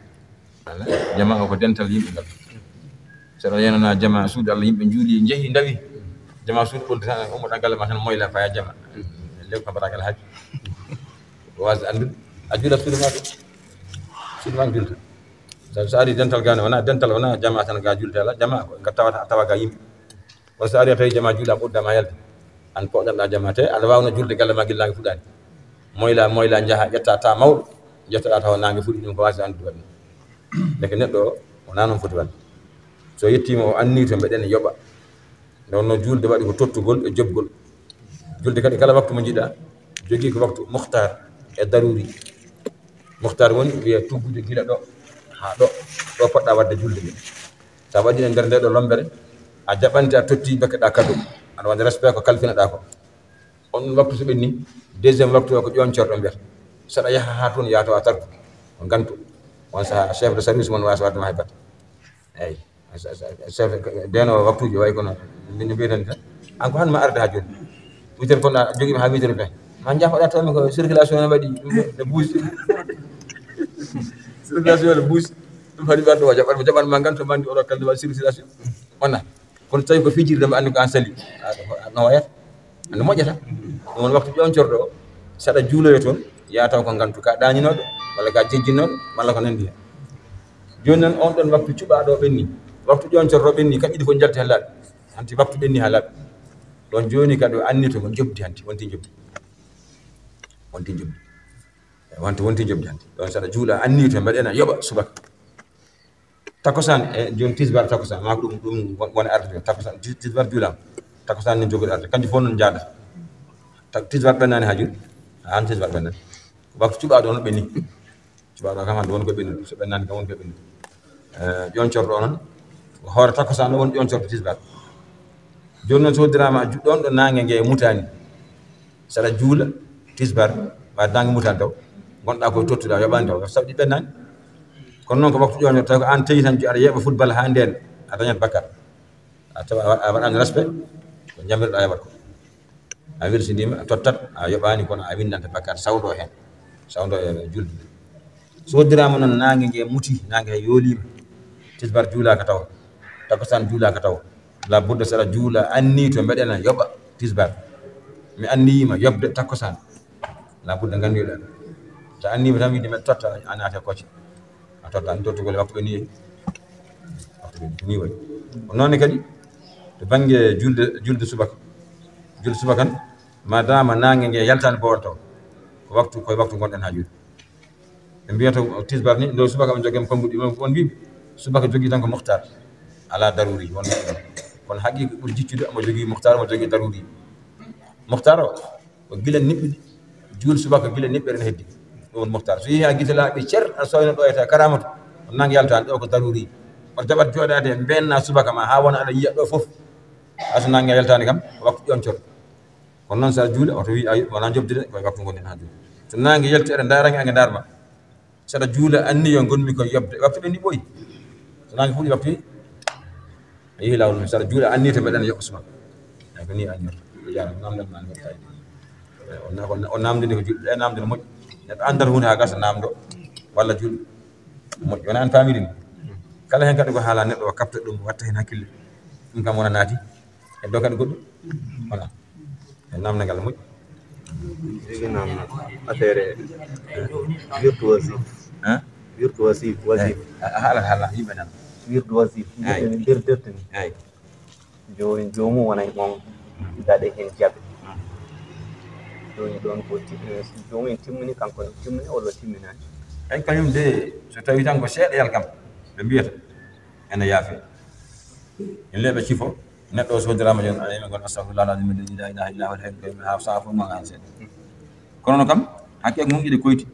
Wala? Jamaa o ko dental yimɓe ngal. So aɗa yenana jamaa suudu Allah, yimɓe njuuli, njehi, ndawi. Jamaa suudu ɓolti tan, ummoɗa galle ma tan, moyla, paya jamaa. Lew ko mbaɗa galle haaji. Ko waasde anndude. A juulat suudu ma ɗum. Suudu ma juulta. So, so ari dental gane, wona dental, wona jamaa tan ga juulta, ala jamaa ko nga tawata, a tawa ga yimɓe. Kono so ari a tawi jamaa juula ɓurda ma yalde. An poɗɗanɗa jamaa te, aɗa wawno julde galle ma gila nange fuɗɗani. Moyla, moyla, njaha, ƴetta ta mawɗo, jettoɗa tawa nange fuɗɗi, ɗum ko waasde anndude waɗi. Ndeke neɗɗo o, wona noon foti waɗde. So yettima o anni to mbeɗen yoɓa. Nde wonno julde waɗi ko tottugol e joɓgol. Julde kadi kala waktu mo jiɗa, jogii ko waktu mukhtar e daruri. Mukhtar woni wiye tuggude gila ɗo haa ɗo, ɗo poɗɗa waɗde julde nde. Sa waɗi e nder nde ɗo lombere, a jaɓante a totti, dokkeɗa kado. Aɗa waɗa respect ko kalfinaɗa ko. On waktu so ɓenni, deuxième waktu o ko ƴoon corɗo mbiyata. Saɗa yaha haa toon, yaa tawa tardu. Ko ngantu. On saha chef de service mon waasa waɗde ma hay batte. Eyyi. Sa, sa, sa, sa, ndeno waktuji wayi kono, min mbiyeten tan. An ko han ma arde ha joni. Huit heures kono a jogima ha huit heures vingt. Ma jaafoɗa taw mi ko circulation ne waɗi, ɗum ne buusi. Circulation ne buusi. Ɗum haɗi ɓandu o jaɓan, jaɓan ma ngan to mandi oɗo kalde waɗi circulation. Wona. Kono tawi ko fijirde mo anndi ko an sali. A, no wayata. Anndi moƴƴata. Ɗum woni waktu ƴoon corɗo o. Saɗa juuloyo toon, yaa taw ko ngantu ka ɗaaninoɗo, walla ka jejjinoɗo, walla ko nandi hen. Jooni noon, on ɗon waktu cuɓaaɗo ɓenni, waktu ƴooncorɗo ɓenni, kañƴi ɗi fof njalti haa laaɓi. Hanti waktu ɓenni haa laaɓi. Ɗon jooni kadi o anni to njoɓdi hanti, wonti njoɓdi. Wonti njoɓdi. Wonti, wonti njoɓdi hanti. Ɗon saɗa juula, anni to mbaɗena yoɓa subaka. Takkusaan, e jooni tisbaar takkusaan, maa ko ɗum, ɗum won-, wona arde. Takkusaan, tis-, tisbaar juulaama. Takkusaan ne jogori arde. Kanjum fof noon njaada. Ta-, tisbaar ɓennaani haa jooni. Haa hanti tisbaar ɓennaani. Waktu cuɓaaɗo on ɓenni. Cuɓaaɗo kam hannde won ko ɓennude, so ɓennaani kam won ko ɓennude. Eh, ƴooncorɗo o noon, ko hoore takkusaan o woni ƴooncorɗo tisbaar. Jooni noon so hoddiraama a juɗɗo on ɗo naange nge mutaani, saɗa juula tisbaar, ma naange mutaani taw, ngonɗaa koye tottude, a yoɓaani taw, saɗa ɗi ɓennaani. Kono noon ko waktu ƴooncorɗo, tawi ko aan teyi tan, aɗa yeeɓa football haa ndeen, a dañat bakkaat. A tawa a wa-, a waɗaani respect, ko jamirɗaa yoɓat ko. A welsindiima, a tottat, a yoɓaani, kono a winndanta bakkaat, sawndo heen. Sawndo e julde. So hoddiraama noon, naange nge muti, naange he yooliima. Tisbaar juulaaka taw, takkusaan juulaaka taw. La budda saɗa juula, anni to mbeɗena yoɓa tisbaar. Mi anniyiima yoɓde takkusaan. La budda nganndiɗaa. So anniima tan wiide mbeɗa totta, a naata e kocce. A totta, a tottugol e waktu ɓe ni yehi. Waktu ɓe ni waɗi. Ko noon ne kadi, to bannge julde, julde subaka. Julde subaka kan, ma dama naange nge yaltaani boowal taw. Ko waktu, koye waktu ngonɗen haa jooni. Ɓe mbiyata ko tisbaar ni, ndo subaka ɓe njogii konnguɗi, on, on mbiimi, subaka jogii tan ko muhtar. Alaa daruri, won, kono haqiiqa ɓuri jiccude, omo jogii muhtar, omo jogii daruri. Muhtar o, ko gila niɓɓe ɗi, juul subaka gila niɓɓere ne heddi. Ɗum woni muhtar. So yehi haa gite laaɓi cer, a sooyno ɗo e ta karamatu, on naange yaltaani, ɗo ko daruri. On jaɓat jooɗaade, mbeenna subaka ma, haa wona aɗa yiya ɗo fof. Haa so naange yaltaani kam, ko waktu ƴooncorɗo. Kono noon, so a juula, oto wi, ayi, wonaa njoɓdi de, koye waktu ngonɗen haa jooni. So naange yalti, aɗa ndaara nge, ange ndaar ma. Saɗa juula, anniya ngonmi koye yoɓde. Waktu ɓe ni ɓooyi. So naange fuɗi waktu, a yehi laawol mum. Saɗa juula, anniya to mbeɗen yoɓa subaka. Eyi, ko ni anniyata. Jaaraama, naamndal ma, waɗta e. Eyi, o na-, o na-, o naamndini ko julɓe, e naamnde no moƴƴi. Neɗɗo anndata huunde haa gasa, naamndo, walla julɓe. Moƴƴi, wona an faamiri ni. Kala heen kadi ko haala neɗɗo o kaɓta ɗum, watta heen hakkille. Ɗum kam wona naati. E dow kadi goɗɗum. Voilà. E naamnde ngal moƴƴi. Jigi naamna affaire wirtu wasif. Hein? Wirtu wasif, wasif. Eh, a, a haala, haala, yimɓe nan. Wirtu wasif. Eyi. Nder, nder, nder, nder. Eyi. Jooni, joomum wona e mon daɗe heen jaɓe. Jooni ɗoon ko ti-, eh, joomum en timmini, kanko ne timmini walla timminaani? Eyi, kañum de, so tawii tan ko seeɗa yalkam, ɓe mbiyata, ene yaafe. En leeɓa cifo, neɗɗo o so hoddiraama jooni, aɗa emi ngon, "Astagfirullah al-azim alladhi la ilaha illa huwa al-hayyul qayyum," haa sahaa fof ma ngaan seeɗa. Kono noon kam, hakke ko ngonɗi ɗe koyti.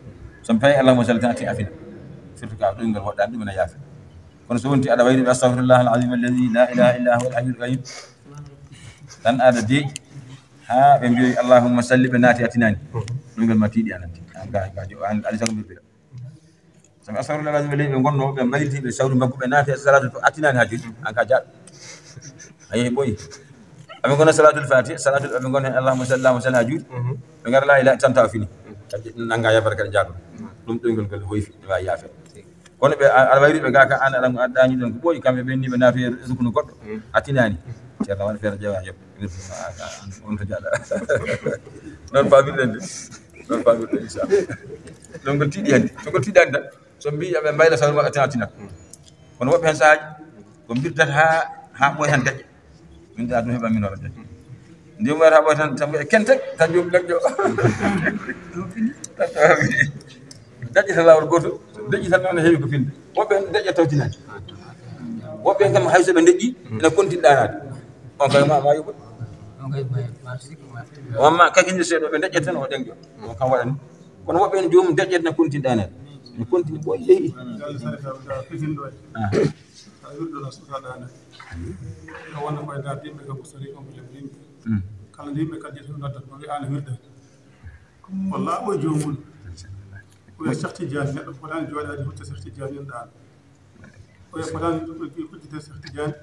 So mi fayi allahumma salli tan, a tin afina. Surtout ka ɗoyngol woɗɗaade ɗum ene yaafe. Kono so wonti aɗa wayri ɓe, "Astagfirullah al-azim alladhi la ilaha illa huwa al-hayyul qayyum." Tan aɗa deeƴi. Haa ɓe mbiyoyi, "Allahumma salli," ɓe naati a tinaani. Ɗoyngol ma tiiɗi a nanti. An ka, ka jo-, an, aɗa sago mbirɓe. Sabi astagfirullah al-azim, ɓe ngonno, ɓe mbayliti, ɓe sawri mbaggu, ɓe naati e salatu to a tinaani haa jooni. An ka jaaɗ. A yehi ɓooyi. Aɓe ngona salatul fatiha, salatul, aɓe ngona allahumma salli, allahumma salli haa juuɗe. Mhm. Ɓe ngara la ilaha tan tawa fini. Kadi nanga yabare kadi jaaɗo. Ɗum ɗoyngol ngol hoyfi, ne waawi yaafe. Kono ɓe, a, aɗa wayri ɓe gaaka, an aɗa, aɗa dañi ɗon ko ɓooyi, kamɓe ɓen ni ɓe naati e rukunu goɗɗo. Mm. A tinaani. Ceerno waɗa feere jeewa yoɓ. On to jaaɗa. Noon paamirɗen de. Noon paamirɗen, inchallah. Ɗoyngol tiiɗi hannde. So ngol tiiɗaani tan, so mbi aɓe mbayla sawma a tina, tina. Kono woɓɓe heen sahaaji, ko mbirdat haa, haa ɓooya heen daƴƴa. Min da ɗum heɓa min hoore daƴƴa. Ndiyam wayata ɓooya tan, tan mbiya kente, tan joom daƴƴo. Daƴƴa tan laawol gooto, daƴƴi tan noon heewi ko finde. Woɓɓe heen daƴƴa tawtinaani. Woɓɓe heen kam hay so ɓe daƴƴi, ina kontin ɗaanaade. On kay ma, ma yoɓo. On kay ma, ma sikki ma. On ma, kay kindi seeɗa, ɓe daƴƴa tan o ɗen jo. On kam waɗani. Kono woɓɓe heen joomum daƴƴa tan kontin ɗaanaade. Ina kontin ɓooya yehi. Galle Sarifa, ka pitin ɗo. Ah. Ka wirdo la suka ɗaanaade. Ka wona koye nder yimɓe kam ko sori on ko yimɓe. Mm. Kala nde yimɓe kadi so noddat, mo wiya, "Aan a wirda." Walla o joomum. Ko wiya Cheikh Tidiane, neɗɗo fotaani jooɗaade hocca Cheikh Tidiane en ɗaan. Ko wiya fotaani huccitde Cheikh Tidiane,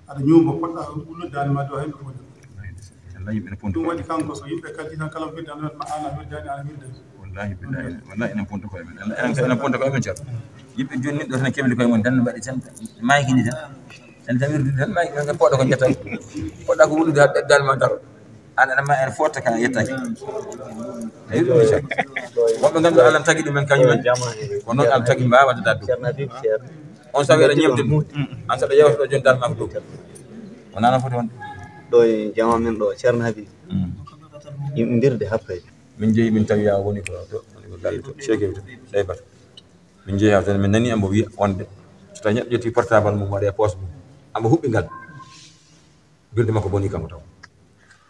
aɗa ñuuma, poɗɗa wullude daande ma dow hay ɓe fof. Wallaahi, yimɓe ne ponta. Ɗum waɗi kanko, so yimɓe kaldi tan, kala mo wirda, ma aan a wirdaani, aan a wirdaani. Wallaahi, billaahi, wallaahi, enen ponta koye men. Enen, enen, enen ponta koye men, Ceerno. Yimɓe jooni ɗo tan kemli koye mum tan, mbaɗi tan, maykini tan. Tan, tan wirdi tan, mayki, poɗɗa ko ƴetta. Poɗɗa ko wullude haa daande ma daro. Aan aɗa ma en fotta ka yettaaki. Eyi, ɗum inchallah. Woɓɓe ngannduɗaa Allah tagi ɗumen kañumen. Ko noon Allah tagi mbaawa waɗde ɗum. Ceerno Habib, Ceerno. On sawi aɗa ñemde ɗum. An saɗa yewta ɗo joni dal makko dow. Wonaa no foti wonde. Ɗo e jama men ɗo, Ceerno Habibu. Mm. Yimɓe mbirde hakkayɓe. Min jeeyi, min tawi yaa woni ko to, woni ko galle to, Cheikh Ibrahim to, ɗay batu. Min jeeyi haa toon, min nani ambo wiya wonde so tawi neɗɗo ƴetti portable mum, waɗi e poche mum, ambo huɓɓi ngal. Julde makko boni kanko taw.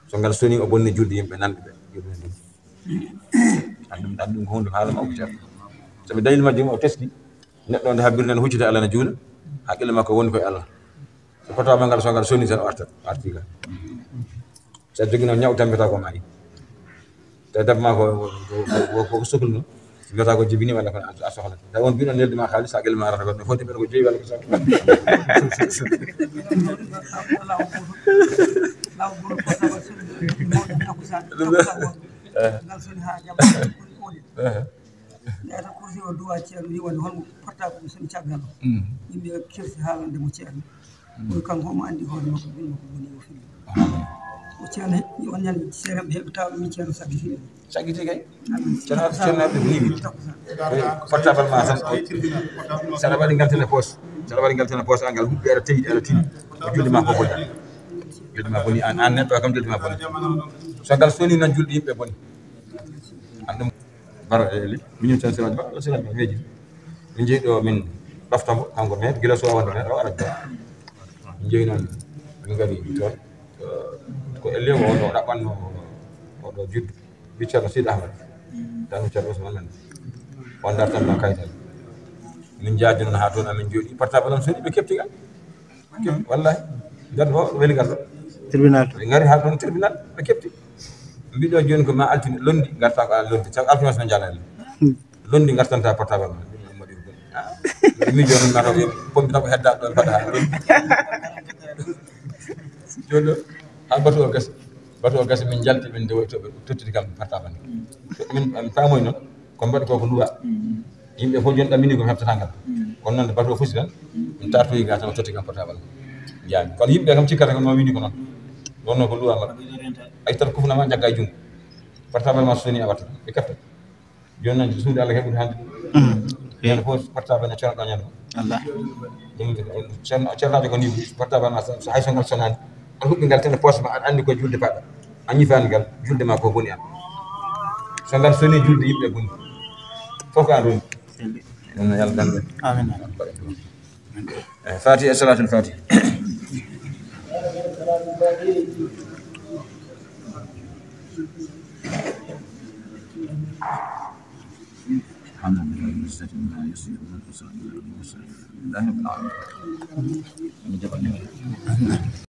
So ngal soni, o bonni julde yimɓe nanɓe ɓe. Julde men ɗum. An ɗum, an ɗum ko hunde haala mawɓe ceerno. Sabi dalil majjum o teski, neɗɗo nde habbirde no huccita Allah no juula, haqqille makko woni koye Allah. So portable ngal, so ngal soni tan o artat, o arti ngal. So a jogino ñaw, tampata ko maayi. Te debbo ma ko, ko, ko, ko, ko sohluno. Mbiyata ko jibini walla ko a sohla. Tawi on mbiɗo neldi ma kaalis, haqqille ma arata ko no foti ɓen ko joyi walla ko sappo. Ɗum ɗo. Eh. Ngal soni haa jam. Eh. Ɓeya tan kursi o duwa ceerno ni wonde holmo portable ɗum soni caggal o. Mm. Yimɓe kirsi haalande mo ceerno. Mm. Kono kanko omo anndi hoore makko, ɗum makko woni o fini. O ceerno heɓi on ñande seeɗa ɓe heɓi taw ɗum ceerno saggiti. Saggiti kay. Ceerno, ceerno Abdou ni wi. Portable ma tan, saɗa waɗi ngal tan e poche. Saɗa waɗi ngal tan e poche, angal huɓɓi aɗa teyi, aɗa tini. Ko julde ma ko boni. Julde ma boni, an, an neɗɗo kam julde ma boni. So ngal soni noon julde yimɓe boni. An ɗum. Baro e li, miñum tan siraji ba, siraji ba weji. Min jeeyi ɗo min ɗofta mo, kanko maire, gila so wonde maire, o ara ɗo. Min jeeyi noon, min ngari toon. Eh, ko elle o ɗo ɗaɓɓanno o ɗo juddu. Wi Ceerno Sidi Ahmed. Tan Ceerno Ousmane men. On dartan ɗon kaytal. Min jaadi noon haa toon amin jooɗi. Portable am soni ɓe kepti ngal. Wallahi. Ngaddo o weli ngal ɗo. Tribunal. Ɓe ngari haa toon tribunal, ɓe kepti. Mbiɗo jooni ko ma altine, londi, ngarta ko a londi. Sabu alfimas no njaalani. Hmm. Londi ngartanta portable ma. Ɗum ɗum waɗi ko boni. Ah, miijo noon ma taw ɓe pompi taw ko hedda ɗon mbaɗa haa londi. Jooni ɗo, haa batu o gasi. Batu o gasi, min njalti, min ndewoy to ɓe tottiti kam portable. Min, min paamoy noon, ko mbaɗi ko ko luwa. Yimɓe fof jooni ɗammini ko mi heɓtata ngal. Kono noon nde bato o fusi tan, min tartoyi ga tan o totti kam portable. Njaami. Kono yimɓe kam cikkata ko no wini ko noon. Wonno ko luwa maɓɓe. Ay tan kufna ma jagga e junngo. Portable ma so soni a watta. Ɓe kefta. Jooni noon suudu Allah heɓude hannde. Mm. Ñande fof portable ne cona ɗo ñande. Allah. Ɗum ceerno, ceernaajo ko ni portable ma so hay so ngal sonani. A huɓɓi ngal tan e poche ma, aɗa anndi ko julde paɗa. A ñifaani ngal, julde ma ko boni an. So ngal soni julde yimɓe boni. Fof ko an roni. Ɗum no Yalla dande. Amin. Eh, Fatiha, Salatul Fatiha. الحمد لله رب العالمين. الحمد لله رب العالمين.